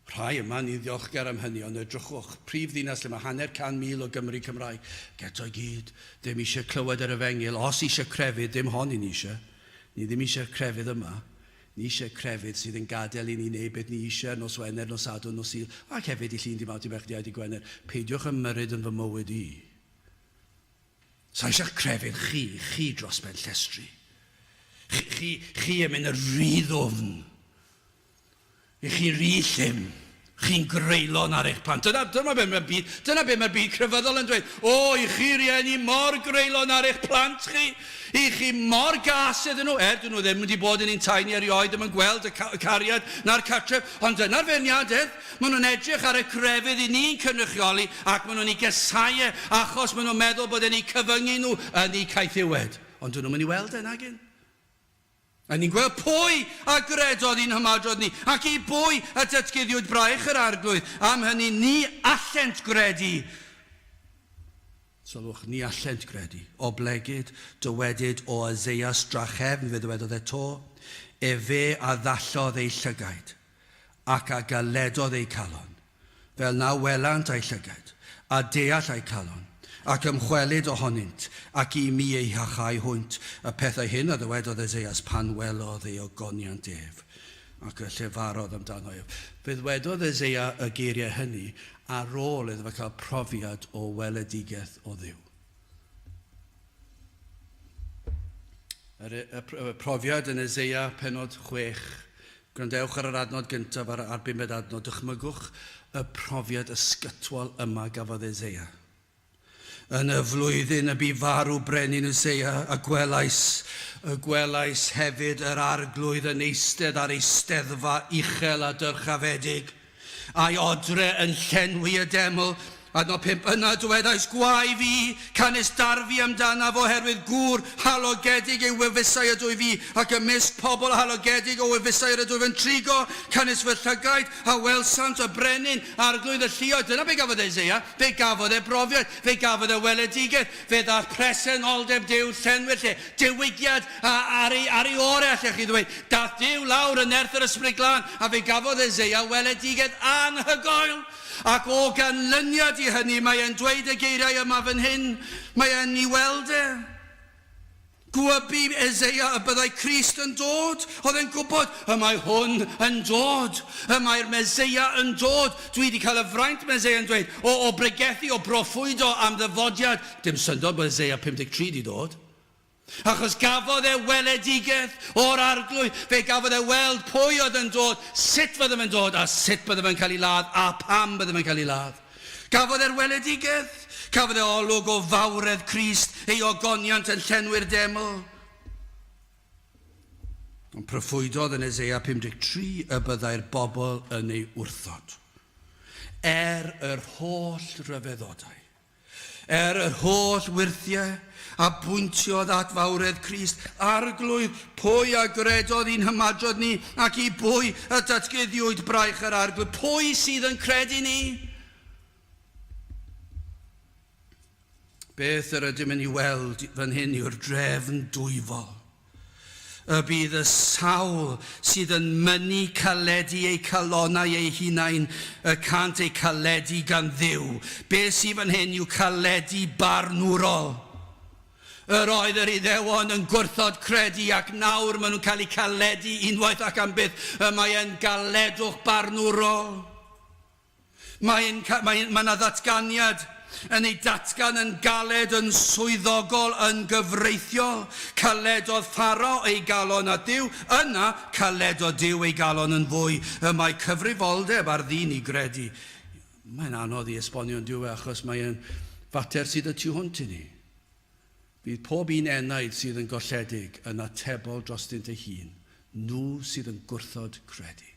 Rhai yma, ni'n ddiolchgar am hynny, ond edrychwch, prif ddinas lle mae 500,000 o Gymry Cymraeg, ac eto i gyd, ddim eisiau clywed yr efengyl, os eisiau crefydd, dim hon i ni eisiau. Ni ddim eisiau'r crefydd yma. Ni eisiau crefydd sydd yn gadael i ni wneud beth ni eisiau, nos Wener, nos Sadwrn, nos Sul, ac hefyd i Llun, Dydd Mawrth, Dydd Mercher, Dydd Iau, Dydd Gwener. Peidiwch ymyrryd yn fy mywyd i. Sa eisiau'ch crefydd chi, chi dros ben llestri. Chi, chi, chi yn mynd yn rhy ddwfn. I chi rhy llym. Chi'n greulon ar eich plant. Dyna, dyna be mae'r byd, dyna be mae'r byd crefyddol yn dweud. O, i chi rieni mor greulon ar eich plant chi. I chi mor gas iddyn nhw. Er, dyn nhw ddim wedi bod yn ein tai ni erioed, ddim yn gweld y cariad na'r cartref. Ond dyna'r feirniadaeth. Maen nhw'n edrych ar y crefydd i ni'n cynrychioli ac maen nhw'n ei gasau e achos maen nhw'n meddwl bod e'n eu cyfyngu nhw yn eu caethiwed. Ond dyn nhw'm yn ei weld e, nagyn? A ni'n gweld pwy a gredodd i'n hymadrodd ni, ac i bwy y datguddiwyd braich yr Arglwydd, am hynny ni allent gredu. Sylwch, ni allent gredu. Oblegid, dywedyd o Eseias drachefn, fe ddywedodd e 'to, Efe a ddallodd eu llygaid, ac a galedodd eu calon, fel na welant a'u llygaid, a deall a'u calon, ac ymchwelyd ohonynt, ac i mi eu hachau hwynt. Y pethau hyn a ddywedodd Eseias pan welodd ei ogoniant ef, ac y llefarodd amdano ef. Fe ddwedodd Eseia y geiriau hynny ar ôl iddo fe cael profiad o weledigaeth o Dduw. Yr, y, y profiad yn Eseia penod 6. Gwrandewch ar yr adnod gyntaf a'r, a'r bumed adnod. Dychmygwch y profiad ysgytwol yma gafodd Eseia. Yn y flwyddyn y bu farw brenin Usseia, y gwelais, y gwelais hefyd yr Arglwydd yn eistedd ar eisteddfa uchel a dyrchafedig, a'i odre yn llenwi y deml. Adnod 5, Yna dywedais, Gwae fi, canys darfu amdanaf oherwydd gŵr halogedig ei wefusau ydwyf fi, ac ymysg pobl halogedig o wefusau yr ydwyf yn trigo, canys fy llygaid a welsant y brenin, Arglwydd y lluoedd. Dyna be gafodd Eseia. Fe gafodd e brofiad, fe gafodd e weledigaeth, fe ddaeth presenoldeb Duw llenwi'r lle, diwygiad ar ei, ar ei orau, allech chi ddweud. Daeth Duw lawr yn nerth yr Ysbryd Glân, a fe gafodd Eseia weledigaeth anhygoel. Ac o ganlyniad i hynny, mae e'n dweud y geiriau yma fan hyn, mae e'n i weld e. Gwybu Eseia y byddai Crist yn dod. Oedd e'n gwybod, y mae hwn yn dod. Y mae'r Meseia yn dod. Dwi wedi cael y fraint, mae Eseia yn dweud, o, o bregethu, o broffwydo am ddyfodiad. Dim syndod bod Eseia 53 wedi dod. Achos gafodd e weledigaeth o'r Arglwydd. Fe gafodd e weld pwy oedd yn dod, sut fydde fe'n dod, a sut bydde fe'n cael ei ladd, a pam bydde fe'n cael ei ladd. Gafodd e'r weledigaeth. Cafodd e olwg o fawredd Crist, ei ogoniant yn llenwi'r deml. Ond proffwydodd yn Eseia 53 y byddai'r bobl yn ei wrthod. Er yr holl ryfeddodau. Er yr holl wyrthiau a bwyntiodd at fawredd Crist, Arglwydd, pwy a gredodd i'n hymadrodd ni, ac i bwy y datguddiwyd braich yr Arglwydd? Pwy sydd yn credu ni? Beth yr ydym yn ei weld fan hyn yw'r drefn dwyfol. Y bydd y sawl sydd yn mynnu caledu eu calonnau eu hunain, y cânt eu caledu gan Dduw. Be sy fan hyn yw caledu barnwrol. Yr oedd yr Iddewon yn gwrthod credu ac nawr maen nhw'n cael eu caledu unwaith ac am byth. Y mae e'n galedwch barnwrol. Mae'n, mae, mae yna ddatganiad yn ei datgan yn galed, yn swyddogol, yn gyfreithiol. Caledodd Pharaoh ei galon at Dduw, yna caledodd Duw ei galon yn fwy. Y mae cyfrifoldeb ar ddyn i gredu. Mae'n anodd i esbonio yn dyw e, achos mae'n fater sydd y tu hwnt i ni. Bydd pob un enaid sydd yn golledig yn atebol drostynt ei hun, nhw sydd yn gwrthod credu.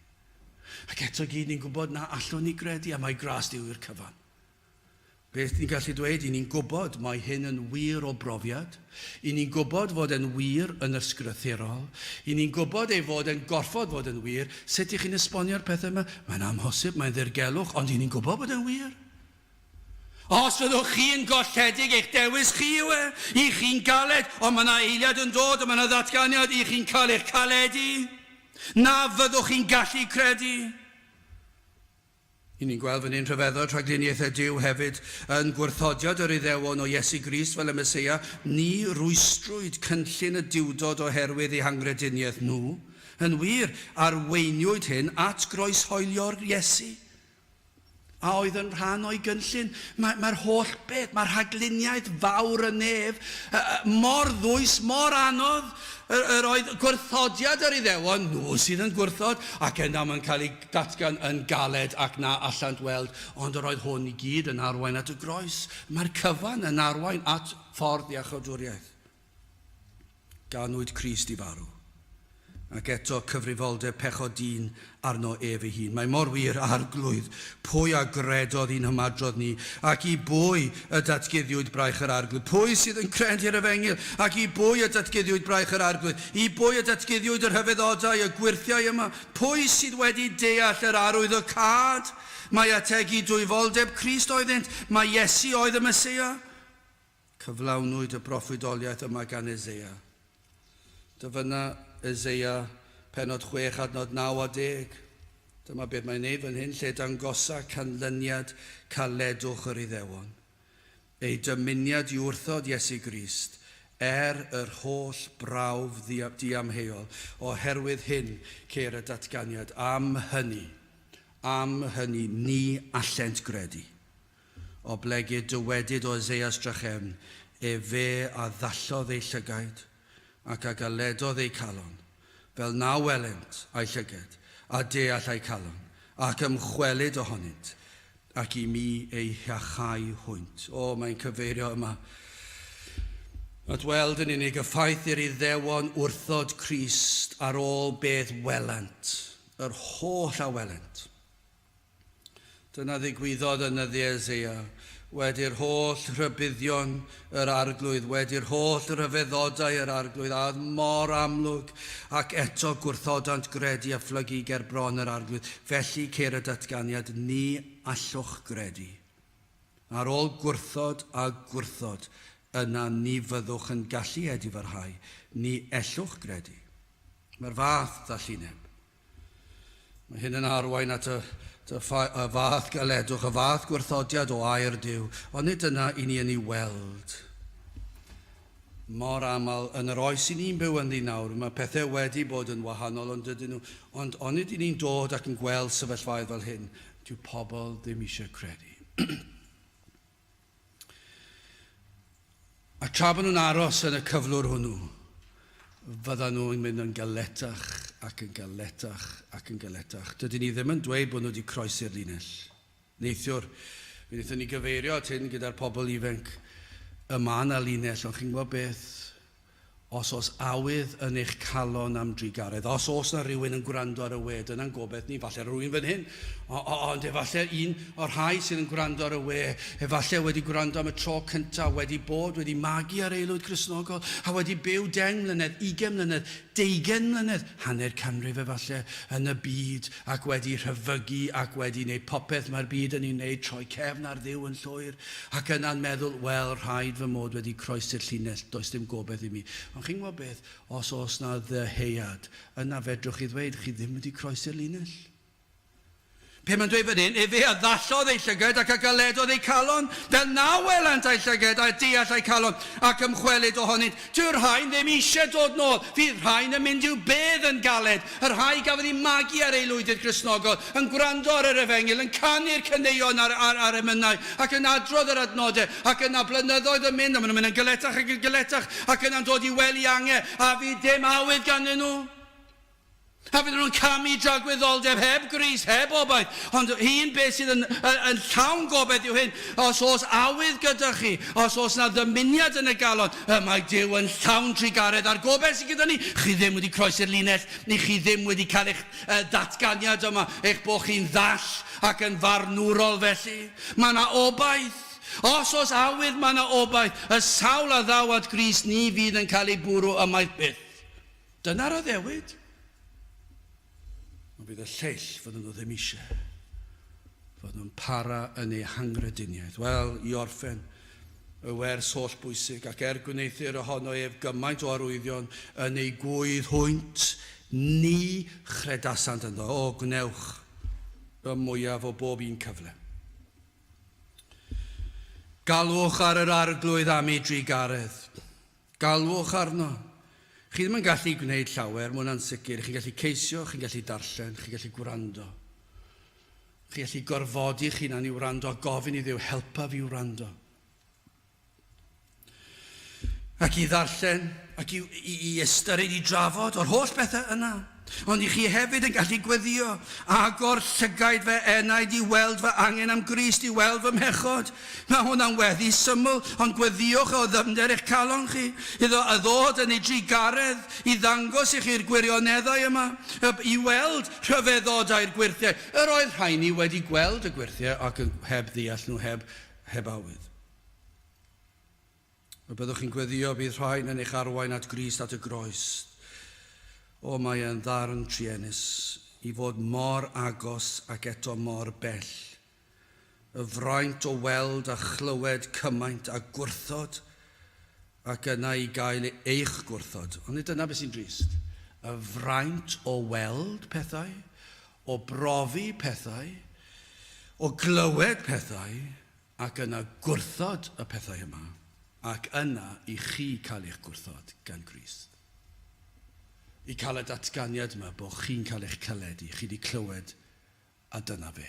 Ac eto gyd ni'n gwybod na allwn ni gredu, a mae gras Duw i'r cyfan. Beth ni'n gallu dweud, i ni'n gwybod mae hyn yn wir o brofiad, i ni'n gwybod fod e'n wir yn ysgrythurol, i ni'n gwybod ei fod e'n gorfod fod yn wir, sut i chi'n esbonio'r pethau yma? Mae'n amhosib, mae'n ddirgelwch, ond i ni'n gwybod bod e'n wir. Os fyddwch chi'n golledig, eich dewis chi yw e. I chi'n galed, ond mae yna eiliad yn dod, a mae yna ddatganiad, i chi'n cael eich caledu. Na fyddwch chi'n gallu credu. I ni'n gweld fan hyn rhyfeddod rhagluniaethau Duw hefyd yn gwrthodiad yr Iddewon o Iesu Grist fel y Meseia. Ni rwystrwyd cynllun y Duwdod oherwydd eu hangrediniaeth nhw. Yn wir, arweiniwyd hyn at groeshoelio'r Iesu. A oedd yn rhan o'i gynllun. Mae, mae'r holl beth, mae rhagluniaeth fawr y nef, mor ddwys, mor anodd. Yr, yr oedd gwrthodiad yr Iddewon, nhw sydd yn gwrthod, ac yna mae'n cael ei datgan yn galed ac na allant weld, ond yr oedd hwn i gyd yn arwain at y groes. Mae'r cyfan yn arwain at ffordd iachawdwriaeth. Ganwyd Crist i farw, ac eto cyfrifoldeb pechod dyn arno ef ei hun. Mae mor wir, Arglwydd, pwy a gredodd i'n hymadrodd ni, ac i bwy y datguddiwyd braich yr Arglwydd? Pwy sydd yn credu'r efengyl, ac i bwy y datguddiwyd braich yr Arglwydd? I bwy y datguddiwyd y rhyfeddodau, y gwyrthiau yma? Pwy sydd wedi deall yr arwyddocâd? Mae ategu dwyfoldeb Crist oeddynt, mai Iesu oedd y Meseia. Cyflawnwyd y broffwydoliaeth yma gan Eseia. Dyfynna Eseia pennod 6 adnod 9 a 10. Dyma beth mae'n neud fan hyn, lle dangosa canlyniad caledwch yr Iddewon. Eu dymuniad i wrthod Iesu Grist, er yr holl brawf diamheuol. Oherwydd hyn ceir y datganiad, am hynny, am hynny ni allent gredu. Oblegid dywedyd o Eseias drachefn, Efe a ddallodd eu llygaid, ac a galedodd eu calon, fel na welent â'u llyged, a deall â'u calon, ac ymchwelyd ohonynt, ac i mi eu hiachau hwynt. O, mae'n cyfeirio yma at weld yn unig y ffaith i'r Iddewon wrthod Crist ar ôl beth welant, yr holl a welent. Dyna ddigwyddodd yn nyddiau Eseia. Wedi'r holl rhybuddion yr Arglwydd, wedi'r holl ryfeddodau yr Arglwydd, a oedd mor amlwg, ac eto gwrthodant gredu a phlygu ger bron yr Arglwydd. Felly ceir y datganiad, Ni allwch gredu. Ar ôl gwrthod a gwrthod, yna ni fyddwch yn gallu edifarhau, ni ellwch gredu. Mae'r fath ddallineb. Mae hyn yn arwain at y, y, y fath galedwch, y fath gwrthodiad o air Duw, ond nid dyna i ni yn ei weld. Mor aml yn yr oes i ni'n byw ynddi nawr, mae pethau wedi bod yn wahanol, ond dydyn nhw, ond onid i ni'n dod ac yn gweld sefyllfaoedd fel hyn, dyw pobl ddim eisiau credu. A tra bod nhw'n aros yn y cyflwr hwnnw, fyddan nhw'n mynd yn galetach ac yn galetach ac yn galetach. Dydyn ni ddim yn dweud bod nhw wedi croesi'r linell. Neithiwr, fe wnaethon ni gyfeirio at hyn gyda'r pobl ifanc. Y mae yna linell, ond chi'n gwybod beth? Os oes awydd yn eich calon am drugaredd, os oes 'na rywun yn gwrando ar y we, dyna'n gobaith ni, falle rywun fan hyn, ond efallai un o'r rhai sydd yn gwrando ar y we, efallai wedi gwrando am y tro cyntaf, wedi bod, wedi magu ar aelwyd Cristnogol, a wedi byw 10 mlynedd, 20 mlynedd, deugain mlynedd, hanner canrif efallai, yn y byd, ac wedi rhyfygu ac wedi wneud popeth mae'r byd yn ei wneud, troi cefn ar Dduw yn llwyr, ac yna'n meddwl, wel, rhaid fy mod wedi croesi'r llinell, does dim gobaith i mi. Ond chi'n gwybod beth, os oes 'na ddyheuad, yna fedrwch chi ddweud, chi ddim wedi croesi'r linell. Pe mae'n dweud fan hyn, efe a ddallodd ei llygaid ac a galedodd ei calon, fel na welant â'i llygaid a deall â'i calon, ac ymchwelyd ohonynt. Dyw'r rhain ddim eisiau dod nôl. Fydd rhain yn mynd i'w bedd yn galed. Y rhai gafodd eu magu ar aelwydydd Cristnogol, yn gwrando ar yr Efengyl, yn canu'r caneuon a'r, a'r, a'r emynau, ac yn adrodd yr adnodau, ac yna blynyddoedd yn mynd, a maen nhw'n mynd yn galetach ac yn galetach, ac yna'n dod i wely ange, a fydd dim awydd ganddyn nhw. A fydden nhw'n camu dragwyddoldeb heb Grist, heb obaith. Ond un beth sydd yn, yn, yn llawn gobaith yw hyn, os oes awydd gyda chi, os oes na ddymuniad yn y galon, y mae Duw yn llawn trugaredd a'r gobaith sydd gyda ni. Chi ddim wedi croesi'r linell, ni chi ddim wedi cael eich uh, datganiad yma, eich bod chi'n ddall ac yn farnwrol felly. Mae yna obaith. Os oes awydd, mae yna obaith. Y sawl a ddaw at Grist ni fydd yn cael ei bwrw ymaith byth. Dyna'r addewid. Ond bydd y lleill fydden nhw ddim eisiau. Fydden nhw'n para yn eu hangrediniaeth. Wel, i orffen, y wers holl bwysig, ac er gwneuthur ohono ef gymaint o arwyddion yn ei gŵydd hwynt, ni chredasant ynddo. O, gwnewch y mwyaf o bob un cyfle. Galwch ar yr Arglwydd am ei drugaredd. Galwch arno. Chi ddim yn gallu gwneud llawer, mae hwnna'n sicr. Chi'n gallu ceisio, chi'n gallu darllen, chi'n gallu gwrando. Chi'n gallu gorfodi chi'n hunan i wrando a gofyn i Dduw, helpa fi wrando. Ac i ddarllen, ac i, i, i ystyried, i drafod o'r holl bethau yna. Ond i chi hefyd yn gallu gweddio, agor llygaid fy enaid i weld fy angen am Grist, i weld fy mhechod. Mae hwnna'n weddi syml, ond gweddiwch o ddyfnder eich calon chi, iddo a ddod yn ei drugaredd i ddangos i chi'r gwirioneddau yma, i weld rhyfeddodau'r gwyrthiau. Yr oedd rhaini wedi gweld y gwyrthiau ac yn heb ddeall nhw, heb, heb awydd. Y byddwch chi'n gweddio, bydd rhain yn eich arwain at Grist, at y groes. O, mae e'n ddarn truenus i fod mor agos ac eto mor bell. Y fraint o weld a chlywed cymaint a gwrthod ac yna i gael eich gwrthod. Ond nid dyna beth sy'n drist. Y fraint o weld pethau, o brofi pethau, o glywed pethau, Ac yna gwrthod y pethau yma, ac yna i chi cael eich gwrthod gan Grist. I cael y datganiad yma bod chi'n cael eich caledu, chi wedi clywed, a dyna fe.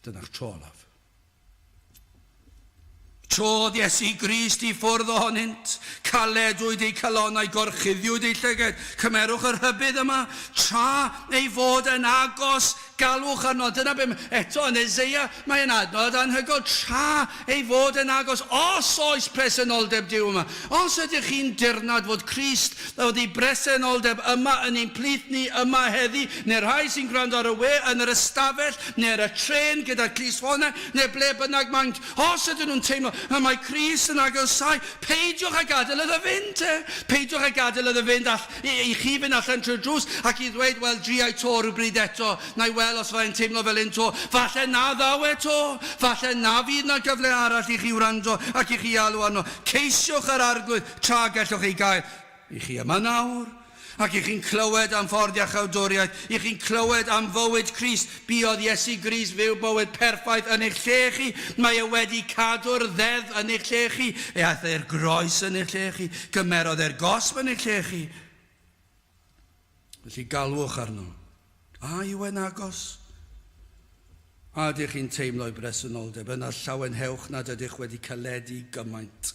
Dyna'ch tro olaf. Trodd Iesu Grist i ffwrdd ohonynt, caledwyd eu calonnau, gorchuddiwyd eu llygaid. Cymerwch y rhybudd yma, tra ei fod yn agos. Galwch arno. Dyna be, eto yn Eseia, mae yn adnod anhygoel tra ei fod yn agos. Os oes presenoldeb Duw yma, os ydych chi'n dirnad fod Crist, fod ei bresenoldeb yma yn ein plith ni yma heddi, neu'r rhai sy'n gwrando ar y we yn yr ystafell, neu ar y trên gyda'r clustffonau, neu ble bynnag maent, os ydyn nhw'n teimlo y mae Crist yn agosáu, peidiwch â gadael iddo fynd te. Peidiwch â gadael iddo fynd all, i, i chi fynd allan trwy'r drws ac i ddweud, wel, driai to rhywbryd eto, na i weld os fyddai'n teimlo fel hyn to. Falle na ddaw e to. Falle na fydd na gyfle arall i chi wrando ac i chi alw arno. Ceisiwch yr Arglwydd tra gellwch ei gael. I chi yma nawr, ac i chi'n clywed am ffordd iachawdwriaeth, i chi'n clywed am fywyd Crist, buodd Iesu Grist fyw bywyd perffaith yn eich lle chi, mae e wedi cadw'r ddeddf yn eich lle chi, e aeth e'r groes yn eich lle chi, gymerodd e'r gosb yn eich lle chi. Felly galwch arno. A yw e'n agos? A ydych chi'n teimlo ei bresenoldeb? Yna llawenhewch nad ydych wedi caledu gymaint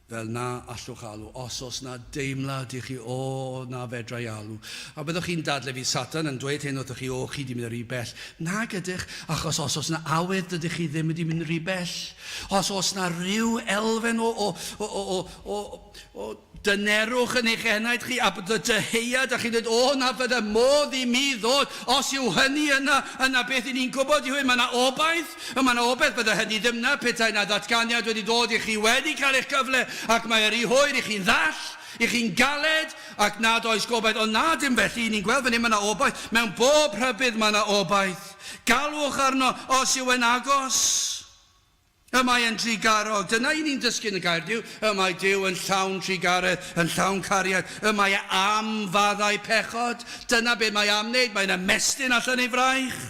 fel na allwch alw. Os oes 'na deimlad i chi, o, na fedra i alw. A byddwch chi'n dadlau fydd Satan yn dweud hyn wrthych chi, o, chi 'di mynd rhy bell. Nag ydych, achos os oes 'na awydd, dydych chi ddim wedi mynd rhy bell. Os oes 'na ryw elfen o, o, o, o, o, o, o dynerwch yn eich enaid chi, a bod y dyheuad, a chi'n dweud, o, na fydde modd i mi ddod, os yw hynny yna, yna beth i ni'n gwybod yw hyn, mae yna obaith, mae yna obaith, bydde hynny ddim yna petai yna ddatganiad wedi dod i chi wedi cael eich cyfle, ac mae yr i hwyr i chi'n ddall, i chi'n galed, ac nad oes gobaith, ond na, dim felly, ni'n gweld fan hyn mae yna obaith, mewn bob rhybudd mae yna obaith. Galwch arno os yw e'n agos. Y mae e'n drugarog. Dyna i ni'n dysgu yn y Gair Duw. Y mae Duw yn llawn trugaredd, yn llawn cariad. Y mae e am faddau pechod. Dyna be mae am wneud. Mae'n ymestyn allan ei fraich.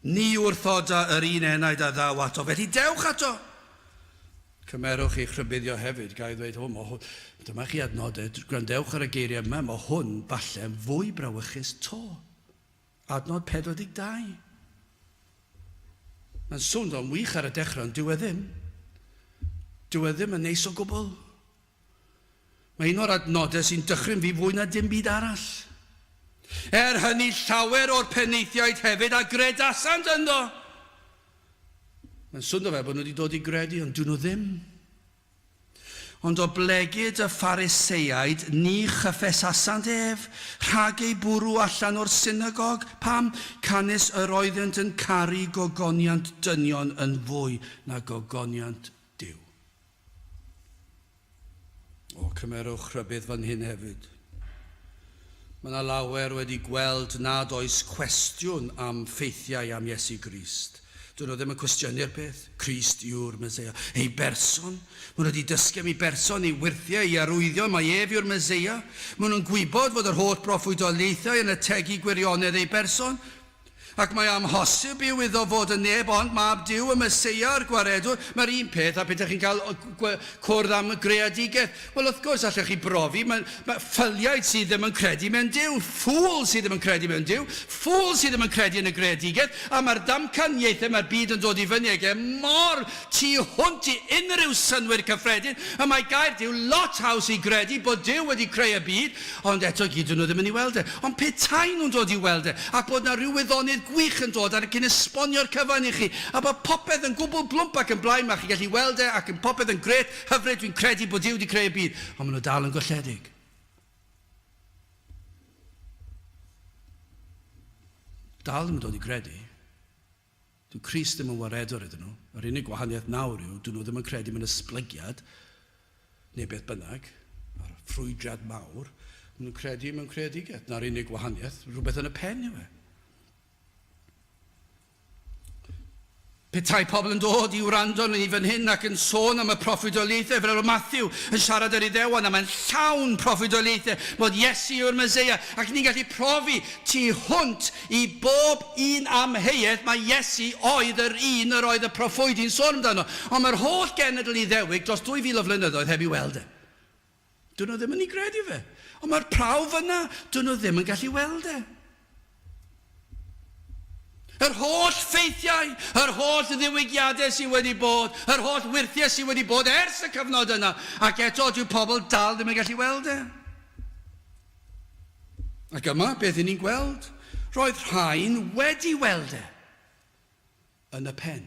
Ni wrthoda yr un enaid a ddaw ato. Felly dewch ato. Cymerwch eich rhybuddio hefyd. Ga i ddweud, o, mae hwn... Dyma chi adnodau. Gwrandewch ar y geiriau yma. Mae hwn falle yn fwy brawychus to. Adnod 42. Mae'n swndo'n wych ar y dechrau, ond dyw e ddim. Dyw e ddim yn neis o gwbl. Mae un o'r adnodau sy'n dychryn fi fwy na dim byd arall. Er hynny llawer o'r penaethiaid hefyd a gredasant ynddo. Mae'n swndo fel bod nhw wedi dod i gredu, ond dyn nhw ddim. Ond oblegid y Phariseaid ni chyffesasant ef, rhag ei bwrw allan o'r synagog. Pam? Canys yr oeddent yn caru gogoniant dynion yn fwy na gogoniant Duw. O, cymerwch rhybudd fan hyn hefyd. Mae yna lawer wedi gweld nad oes cwestiwn am ffeithiau am Iesu Grist. Dyn nhw ddim yn cwestiynu'r peth. Crist yw'r Meseia. Ei berson. Maen nhw wedi dysgu am ei berson, ei wyrthiau, ei arwyddion, mai ef yw'r Meseia. Maen nhw'n gwybod fod yr holl broffwydoliaethau yn ategu gwirionedd ei berson. Ac mae amhosib yw iddo fod yn neb ond Mab Duw, y Meseia, yr Gwaredwr. Mae'r un peth â petaech chi'n cael cwrdd am greadigaeth. Wel, wrth gwrs, allech chi brofi, mae, mae ffyliaid sydd ddim yn credu mewn Duw, ffŵl sydd ddim yn credu mewn Duw, ffŵl sydd ddim yn credu yn y greadigaeth, a mae'r damcaniaethau mae'r byd yn dod i fyny ag e mor tu hwnt i unrhyw synnwyr cyffredin, y mae gair Duw lot haws i gredu bod Duw wedi creu y byd, Ond eto i gyd, dyn nhw ddim yn ei weld e. Ond petai nhw'n dod i'w weld e, ac bod 'na ryw wyddonydd gwych yn dod ac yn esbonio'r cyfan i chi, a bod popeth yn gwbl blwmp ac yn blaen, ma' chi'n gallu weld e, ac yn popeth yn grêt, hyfryd, dwi'n credu bod Duw 'di creu y byd. Ond maen nhw dal yn golledig. Dal ddim yn dod i gredu. Dyw Crist ddim yn waredwr iddyn nhw. Yr unig gwahaniaeth nawr yw, dyn nhw ddim yn credu mewn esblygiad, neu beth bynnag, a'r ffrwydriad mawr. Maen nhw'n credu mewn creadigaeth. Na'r unig gwahaniaeth, rhywbeth yn y pen yw e. Petai pobl yn dod i wrando arnon ni fan hyn ac yn sôn am y proffwydoliaethau, fel oedd Matthew yn siarad ar Iddewon, a mae'n llawn proffwydoliaethau bod Iesu yw'r Meseia, ac ni'n gallu profi tu hwnt I bob un amheuaeth mai Iesu oedd yr un yr oedd y proffwydi'n sôn amdano. Ond mae'r holl genedl Iddewig dros 2,000 o flynyddoedd heb ei weld e. Dyn nhw ddim yn ei gredu fe. Ond mae'r prawf yna, dyn nhw ddim yn gallu weld e. Yr holl ffeithiau, yr holl ddiwygiadau sydd wedi bod, yr holl wyrthiau sydd wedi bod ers y cyfnod yna, ac eto dyw pobl dal ddim yn gallu weld e. Ac yma, beth y'n ni'n gweld? Roedd rhain wedi weld e yn y pen.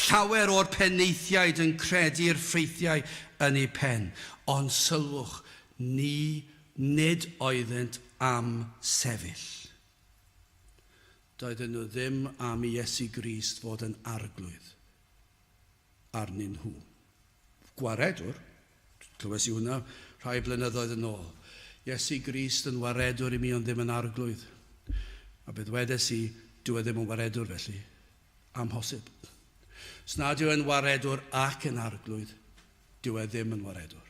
Llawer o'r penaethiaid yn credu'r ffeithiau yn eu pen, ond sylwch, ni nid oeddent am sefyll. Doedden nhw ddim am i Iesu Grist fod yn arglwydd arnyn nhw. Gwaredwr, clywes i hwnna rhai blynyddoedd yn ôl. Iesu Grist yn waredwr i mi ond ddim yn arglwydd. A beth wedes i, dyw e ddim yn waredwr felly. Amhosib. Os nad yw e'n waredwr ac yn arglwydd, dyw e ddim yn waredwr.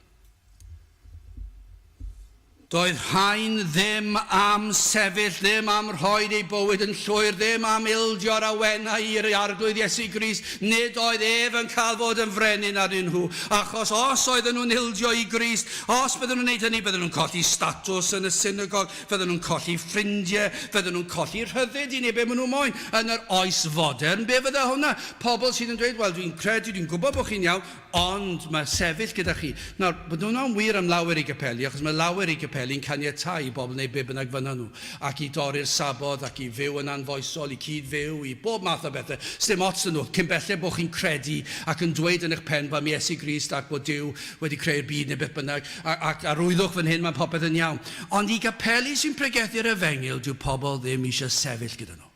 Doedd rhain ddim am sefyll, ddim am rhoid eu bywyd yn llwyr, ddim am ildio'r awenau i'r Arglwydd Iesu Grist. Nid oedd ef yn cael fod yn frenin arnyn nhw, achos os oedden nhw'n ildio i Grist, os bydden nhw'n gwneud hynny, bydden nhw'n colli statws yn y synagog, fydden nhw'n colli ffrindiau, fydden nhw'n colli rhyddid i wneud be maen nhw moyn. Yn yr oes fodern, be fydde hwnna? Pobl sydd yn dweud, wel, dwi'n credu, dwi'n gwybod bod chi'n iawn, Ond mae sefyll gyda chi. Nawr, bod hwnna'n wir am lawer i gapeli, achos mae lawer i gapeli'n caniatáu i bobl wneud be bynnag fynnan nhw, ac i dorri'r Sabodd, ac i fyw yn anfoesol, i cyd-fyw, i bob math o bethau. Sdim ots 'da nhw, cyn belled bod chi'n credu ac yn dweud yn eich pen bod am Iesu Grist ac bod Duw wedi creu'r byd neu beth bynnag, ac arwyddwch fan hyn, mae popeth yn iawn. Ond i gapeli sy'n pregethu'r Efengyl, dyw pobl ddim eisiau sefyll gyda nhw.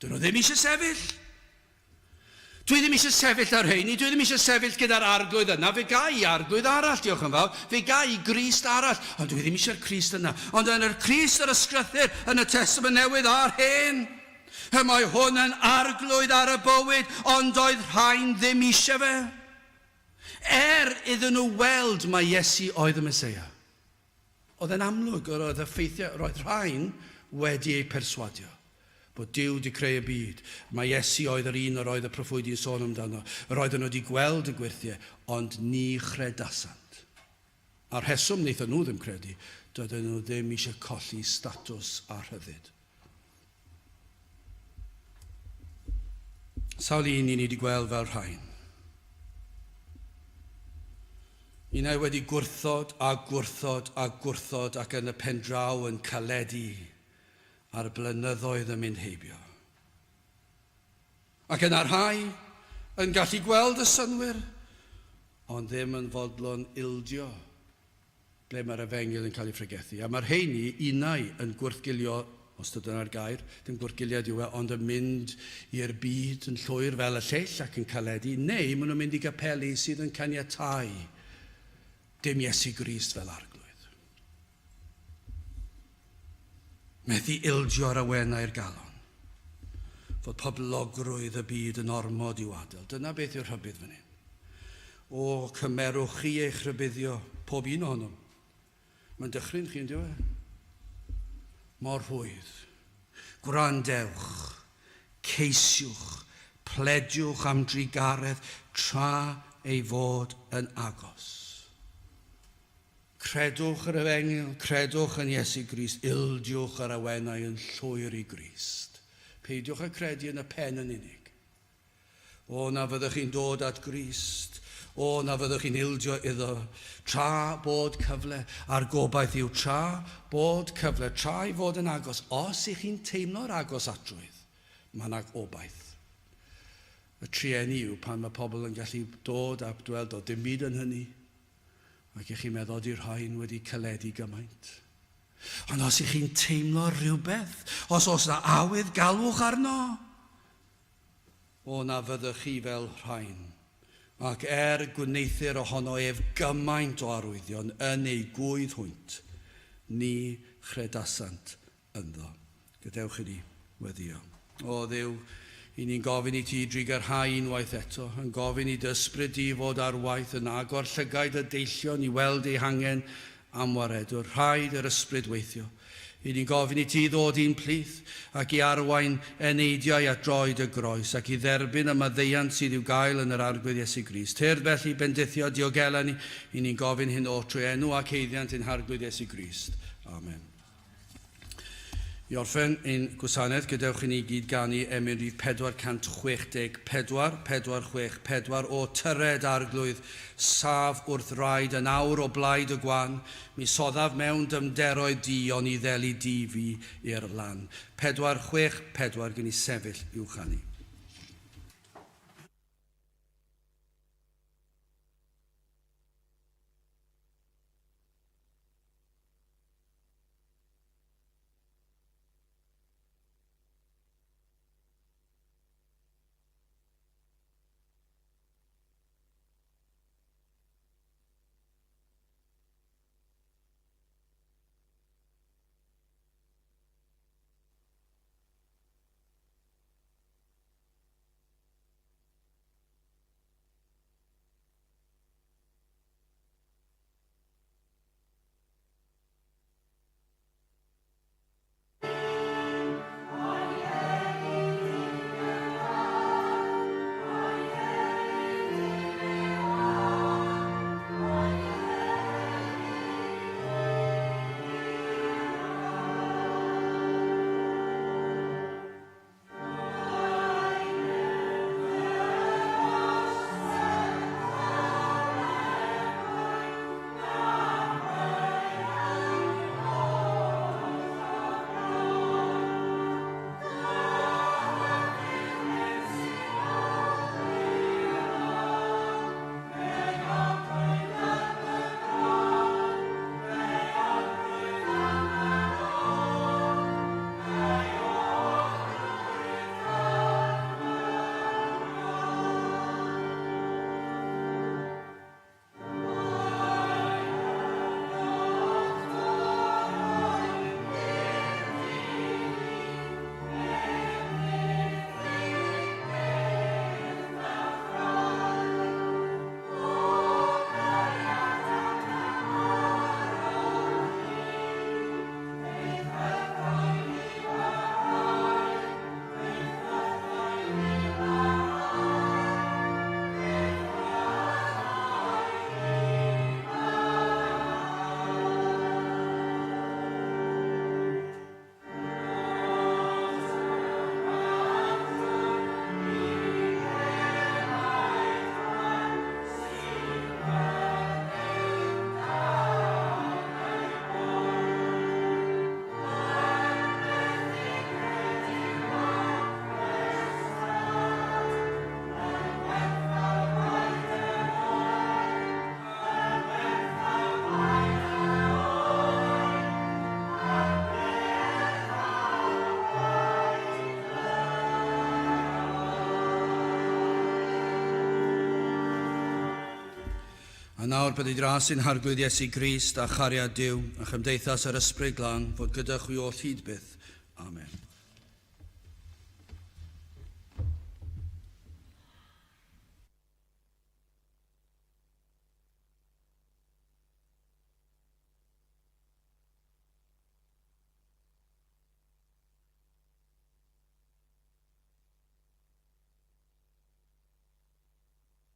Dyn nhw ddim eisiau sefyll. Dwi ddim eisiau sefyll ar rheini, dwi ddim eisiau sefyll gyda'r arglwydd yna, fe ga i arglwydd arall, diolch yn fawr, fe ga i Grist arall, ond dwi ddim eisiau'r Crist yna. Ond yn yr Crist yr Ysgrythur, yn y Testament Newydd a'r Hen, y mae hwn yn arglwydd ar y bywyd, ond doedd rhain ddim eisiau fe. Er iddyn nhw weld mai Iesu oedd y Meseia. Oedd e'n amlwg, yr oedd y ffeithiau, roedd rhain wedi eu perswadio bod Duw wedi creu y byd, mai Iesu oedd yr un yr oedd y proffwydi'n sôn amdano. Yr oedden nhw wedi gweld y gwyrthiau, ond ni chredasant. A'r rheswm wnaethon nhw ddim credu, doedden nhw ddim eisiau colli statws a rhyddid. Sawl un i ni wedi gweld fel rhain. Unai wedi gwrthod a gwrthod a gwrthod ac yn y pendraw yn caledu a'r blynyddoedd yn mynd heibio. Ac yna rhai yn gallu gweld y synnwyr, ond ddim yn fodlon ildio ble mae'r efengyl yn cael ei phregethu. A mae'r rheini unai yn gwrthgilio, os ta dyna'r gair, dim gwrthgiliad yw e, ond yn mynd i'r byd yn llwyr fel y lleill ac yn caledu, neu maen nhw'n mynd i gapeli sydd yn caniatáu dim Iesu Grist fel arglwydd. Methu ildio'r awenau'r galon, fod poblogrwydd y byd yn ormod i'w adael. Dyna beth yw'r rhybudd fan hyn. O, cymerwch chi eich rhybuddio, pob un ohonom. Mae'n dychryn chi, on'd yw e? Mor rhwydd. Gwrandewch, ceisiwch, plediwch am drugaredd tra ei fod yn agos. Credwch yr efengyl, credwch yn Iesu Grist, ildiwch yr awenau yn llwyr i Grist. Peidiwch â credu yn y pen yn unig. O, na fyddwch chi'n dod at Grist. O, na fyddwch chi'n ildio iddo. Tra bod cyfle, a'r gobaith yw tra bod cyfle, tra i fod yn agos, os ych chi'n teimlo'r agosatrwydd, mae yna obaith. Y trueni yw pan mae pobl yn gallu dod a dweld, o, dim byd yn hynny, ac ych chi'n meddwl, ydy'r rhain wedi caledu gymaint? Ond os ych chi'n teimlo rhywbeth, os oes yna awydd, galwch arno. O na fyddech chi fel rhain, ac er gwneuthur ohono ef gymaint o arwyddion yn eu gŵydd hwynt, ni chredasant ynddo. Gadewch i ni weddïo. O Dduw, i ni'n gofyn i ti drugarhau unwaith eto, yn gofyn i dy ysbryd di fod ar waith yn agor llygaid y deillion i weld eu hangen am waredwr. Rhaid i'r ysbryd weithio. I ni'n gofyn i ti ddod i'n plith, ac i arwain eneidiau at droed y groes, ac i dderbyn y maddeuant sydd i'w gael yn yr Arglwydd Iesu Grist. Tyrd felly, bendithio, diogela ni, i ni'n gofyn hyn oll trwy enw ac haeddiant ein Harglwydd Iesu Grist. Amen. I orffen ein gwasanaeth, gadewch i ni gyd ganu emyn rhif 464, 464, o tyred arglwydd, saf wrth raid yn awr o blaid y gwan, mi soddaf mewn dyfnderoedd di, oni ddeli di fi i'r lan. 464 gen i sefyll i'w chanu. A nawr byddai dras i'n Harglwydd Iesu Grist a chariad Duw a chymdeithas yr Ysbryd Glân fod gyda chwi oll hyd byth. Amen.